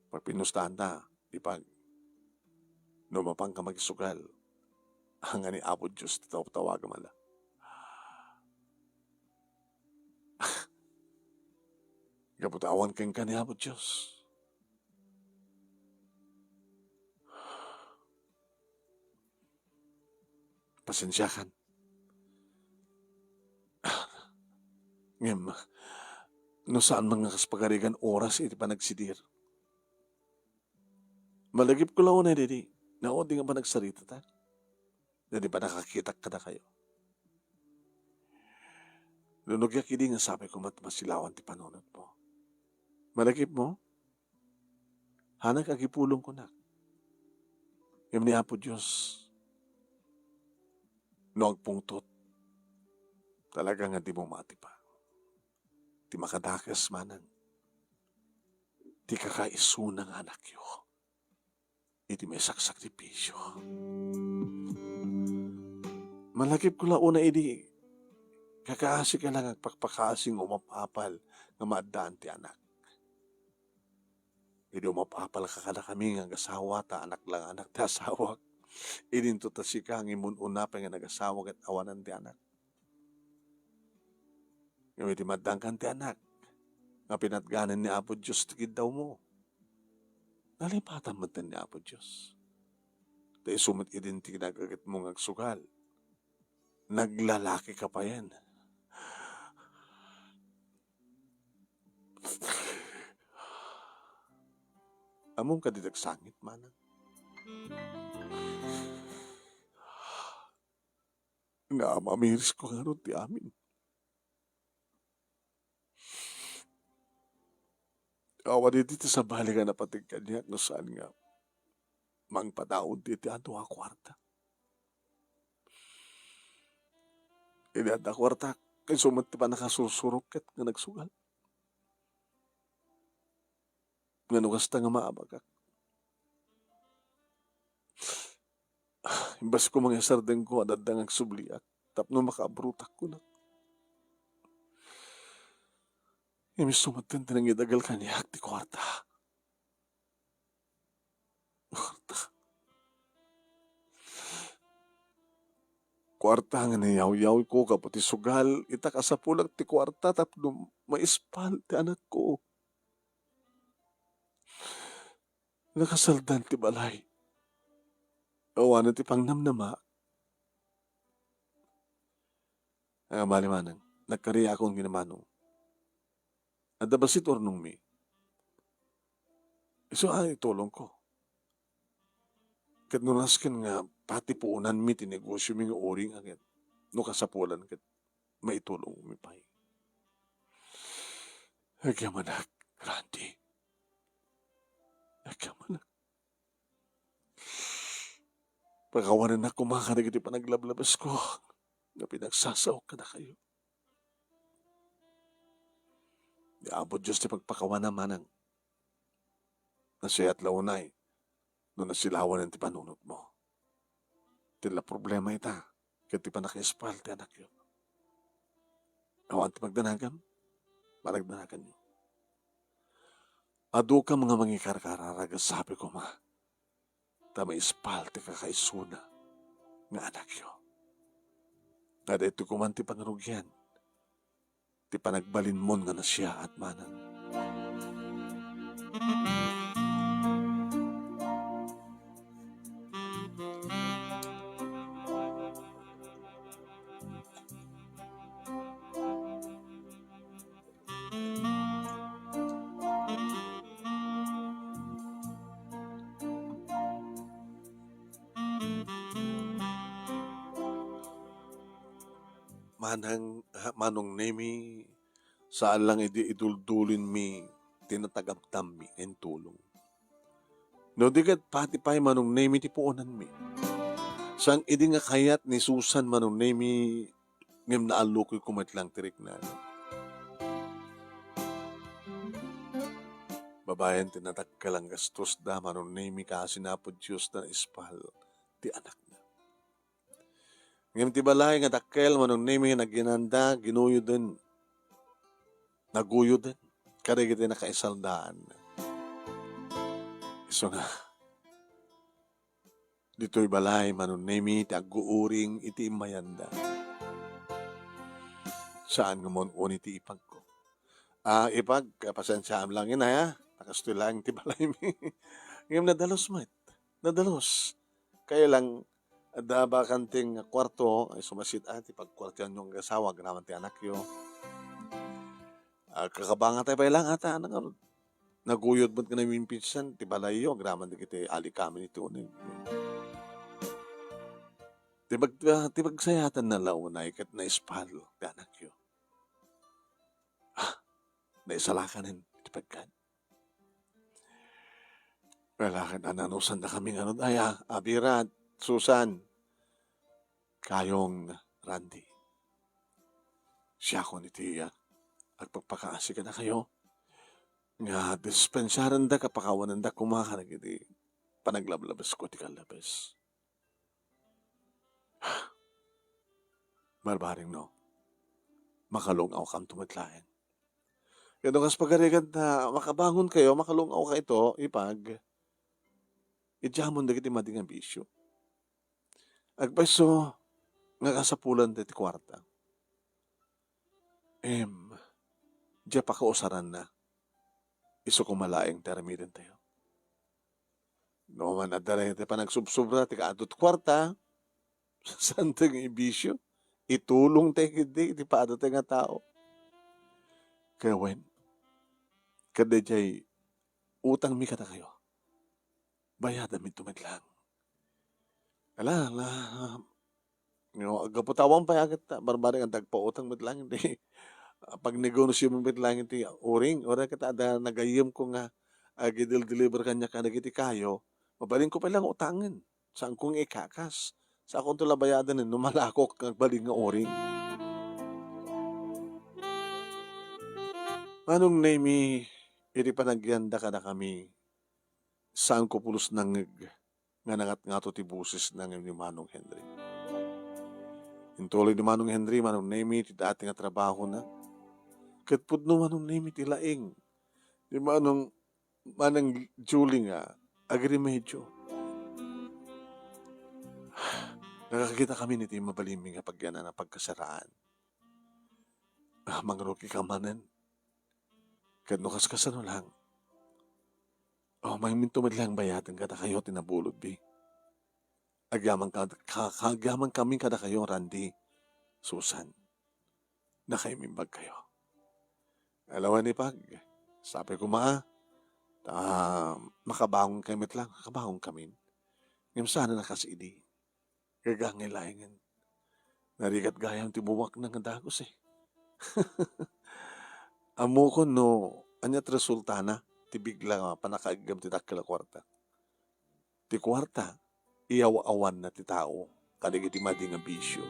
Pagpinustaan ta, Ipag, no mapanka makisugal, ania ni Apo Dios ti tawtawagam ala. Gapu ta awan kenka ni Apo Dios. Pasensiakan. Ngem, no saan man nga kas pagarigan oras iti panagsidir, malagipko la unay daydi, no, di nga panagsarita ta. Daydi pannakakitak kadakayo. Lunugiak idi nga sapay koma ta masilawan ti panunotmo. Malagipmo, hanak agipulong kunak. Ngem ni Apo Dios, no agpungtot, talaga nga dimo matipa. Ti makadakes manen, ti kakaisuna nga anakyo iti maisaksakripisio. Malagipko la unay idi Kakaasi ka lang agpakpakaasi nga umap-apal nga maaddaan ti anak. Idi umap-apal ka kadakami nga agasawa, ta anak lang anak ti asawak. Idinto ta sika nga immun-una pay nga nagasawa ket awanan ti anak. Ngem iti maaddankan ti anak, nga pinatganan ni Apo Dios ti kiddawmo, nalipatan metten ni Apo Dios. Ta isu met idin ti kinagagitmo nga agsugal. Naglalaki ka payen. Ammom kadi ti agsangit, manang? Nga mamirisko ngarud ti amin. Awan idi ti sabali nga napateg kaniak no saan nga mangpataud ti adu a kuarta. Idi adda kuarta, isu met ti pannakasursurok ket nga nagsugal. Nga no kasta nga maabagak. Imbes ko mangisardengko, adda nga agsubliak tapno makaabrutak kunak. Ngem isu met ti nangidagal kaniak ti kuarta. Kuarta. Kuarta nga nayawyawko gapu ti sugal, ita kasapulak ti kuarta tapno maispal ti anakko. Nakasaldan ti balay. Awanen ti pangnamnama. Ah, bali manang, nagkariakon ken ni Manong. Adda bassit urnongmi. Isu a itulongko. Ket no nasken nga pati puonanmi ti negosiomi nga uring a ket no kasapulan ket maitulongmi pay. Agyamanak, Randy. Agyamanak. Pakawanennak koma kadagiti panaglablabesko nga pinagsasaok kadakayo. Ni Apo Dios ti pagpakawanam, manang. Nasayaat la unay no nasilawanen ti panunotmo. Ti la problema ita, ket ti pannakaispal ti anakyo. Awan ti pagdanagam, panagdanaganyo. Adukam nga mangikarkararag a sabi koma, ta maispal ti kakaisuna nga anakyo. Nga daytoy koman ti pangrugian, ti panagbalinmon nga nasiaat manang. Manang, ah, Manong Nemi, saan lang idi iduldulinmi ti natagamtammi nga intulong. No di ket pati pay Manong Nemi ti puonanmi. Saan idi nga kayat ni Susan Manong Nemi, ngem naallukoyko met lang ti riknana. Babaen ti nadakkel a gastos da Manong Nemi, kaasi ni Apo Dios ta naispal ti anakna. Ngem ti balay nga dakkel Manong Nemi nga aginanda, ginuyoden. Naguyoden kadagiti nakaisaldaan. Isu nga, ditoy balay Manong Nemi ti aguuring iti immayanda. Saan nga maun-uni ti ipagko. Ah, ipag, pasensiaam lang, inay, ah. Nakastoy laeng ti balaymi. Ngem nadalus met. Nadalus. Kaya lang, adda bakanting kuarto, ay sumasit, ah, ti pagkuartianyo nga asawa, agraman ti anakyo. Ah, kakabangatan pay lang ata, ano nga, naguyod met nga naminpinsan, ti balayyo, agraman dagiti alikamin iti uneg. Ti pag-, ah, ti pagsayaatan na la unay, ket naispal ti anakyo. Ah, naisalakan ti pagkan. Kailangan ananusandakami ngarud aya, Abirat, Susan, kayong Randy. Siakon iti, ah, agpakpakaasi kadakayo nga dispensarendak a pakawanendak koma kadagiti panaglablabesko ti kallabes. Barbaring no. makalung-awkanto met laeng. Ket no kas pagarigan ta makabangonkayo, makalung-awkayo, ipag, idiamon dagiti madi nga bisio. Agpayso nga kasapulan ti kuarta. Em, diay pakausaranna, isu koma laeng ti aramidentayo. No man adda laeng ti panagsubsobra ti kaadut kuarta, saan ti nga ibisio? Itulong tayo ketdi iti paada tayo nga tao. Kaya wen, ket daydiay utangmi kadakayo, bayadanmi met laeng. Ala, ala, no, gapu ta awan pay a ket barbareng, adda agpautang met laeng iti pagnegosiomi met laeng iti uring. Uray ket adda nagayyemko nga agidel-deliver kaniak kadagiti kayo, mabalinko pay laeng utangen. Saanko nga ikakas. Saankonto la bayadanen no malakok nga agbalin nga uring. Manong Nemi, iti panagyanda kadakami, saanko pulos nangngeg nga nangatngato ti bosesna ngem ni Manong Henry. Intuloy ni Manong Henry, Manong Nemi, ti dati nga trabahona. Ket pudno, Manong Nemi, ti laing ni Manong, Manang Julie nga agremedio. Nakakita kami iti mabalinmi nga pagyanan a pagkasaraan. Ah, mangrukika manen. Ket no kaskasano lang, oh, mayminto met lang bayaden kadakayo ti nabulodmi. Agyaman ka, ka, ka, agyaman kami kadakayo, Randy, Susan. Nakaimbag kayo. Ala wen, ipag, sapay koma ta makabangon kayo met lang, makabangon kami. Ngem saan a kas idi. Gagangay laengen. Narigat gayam ti bumakna nga dagus, eh. Ammokon no ania ti resultana ti bigla nga pannakaiggem ti dakkel a kuarta. Ti kuarta, iyaw-awanna ti tao kadagiti madi nga bisio.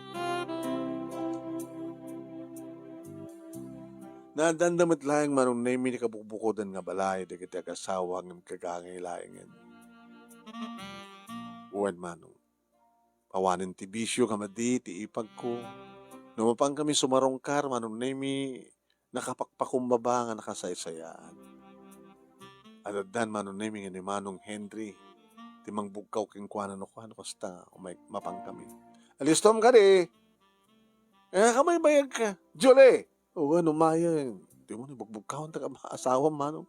Naadanda met laeng Manong Nemi ti kabukbukodan nga balay dagiti agasawa ngem gagangay laengen. Wen, Manong, awanen ti bisio nga madi ti ipagko. No mapankami sumarungkar, Manong Nemi, nakapakpakumbaba nga nakasaysayaan. Addan Manong Nemi nga ni Manong Henry ti mangbugkaw kenkuana no kuano kasta, umay-, mapankami. Alistom kadi. Eh, kamaybayag ka. Julie! O, ano, Maya, eh. Di mo ni bugbugkawan ta ka asawam, Manong.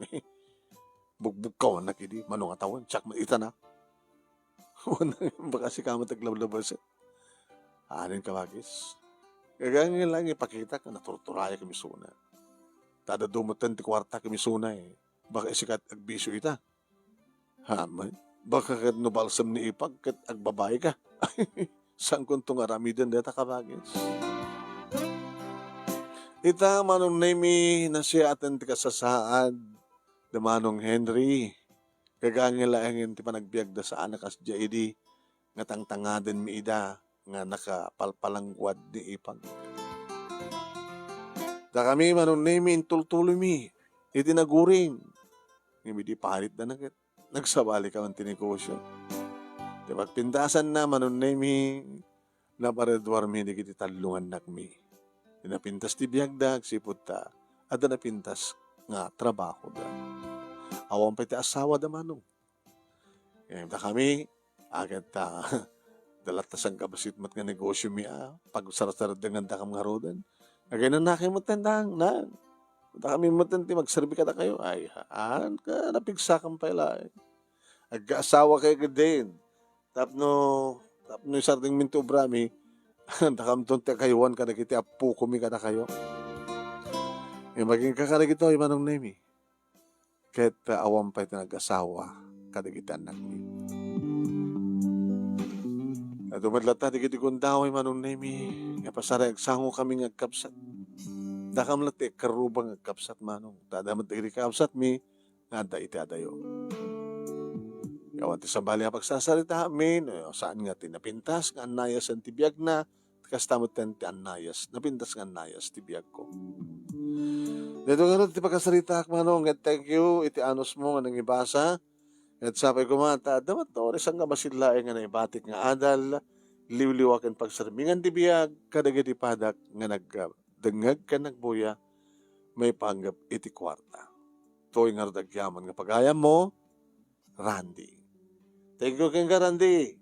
Bugbugkawan na kidi, Manong, atawan, siak met ita na. Baka sika met aglablabas. Anin ka, bagis? Gagangay laeng ipakita nga naturturayak ken isuna. Ta adda dumeten ti kuarta ken isuna, eh. Baka sika agbisio ita. Ha, may, baka ket no balsam ni ipag ket agbabai ka. Saankonto nga aramiden dayta, kabagis? Ita, Manong Nemi, nasiaten ti kasasaad da Manong Henry. Gagangay laengen ti panagbiagda saan a kasdiay idi nga tangtangadenmi ida nga nakapalpalangguad ni ipag. Dakami, Manong Nemi, intultuloymi iti naguring. Ngem idi paritda na ket, nagsabalikaw ti negosio. Ti pagpintasanna, Manong Nemi, napareduarmi dagiti tallo nga annakmi. Ti napintas ti biagda, agsipud ta adda napintas nga trabahoda. Awan pay ti asawada, Manong. Eh, dakami, agat ta, dalat ta sangkabassit met nga negosiomi a pagsarsardengandakam ngaruden. Againanakay metten, Nang, Nang. Dakami metten ti magserbi kadakayo. Ay, haan ka, napigsakam pay laeng. Agkaasawa kayo ketdin. Tapno, tapno isardengmin ti obrami, dakamton ti akaywan kadagiti appokomi kadakayo. Eh, maginka kadagitoy, Manong Nemi. Ket, ah, awan pay ti nagasawa kadagiti annakmi. Adu met latta dagiti gundaway, Manong Nemi, nga pasaray agsangokami nga agkabsat. Dakam latta ti agkarrubang nga agkabsat, Manong. Ta adda met dagiti kabsatmi nga adda iti adayo. Awan ti sabali a pagsasaritaami, no saan nga ti napintas nga annayasen ti biagna, kasta met ti annayas, napintas nga annayas ti biagko. Daytoy ngarud ti pakasaritaak, Manong, nga thank you iti anusmo nga nangibasa. Ket sapay koma ta adda met no sangkabassit laeng nga naibatik nga adal, liwliwa ken pagsermingan ti biag kadagiti padak nga nag-, dengngeg ken nagbuya maipanggep iti kuarta. Toy ngarud agyaman nga pagayammo, Randy. Thank you kenka, Randy.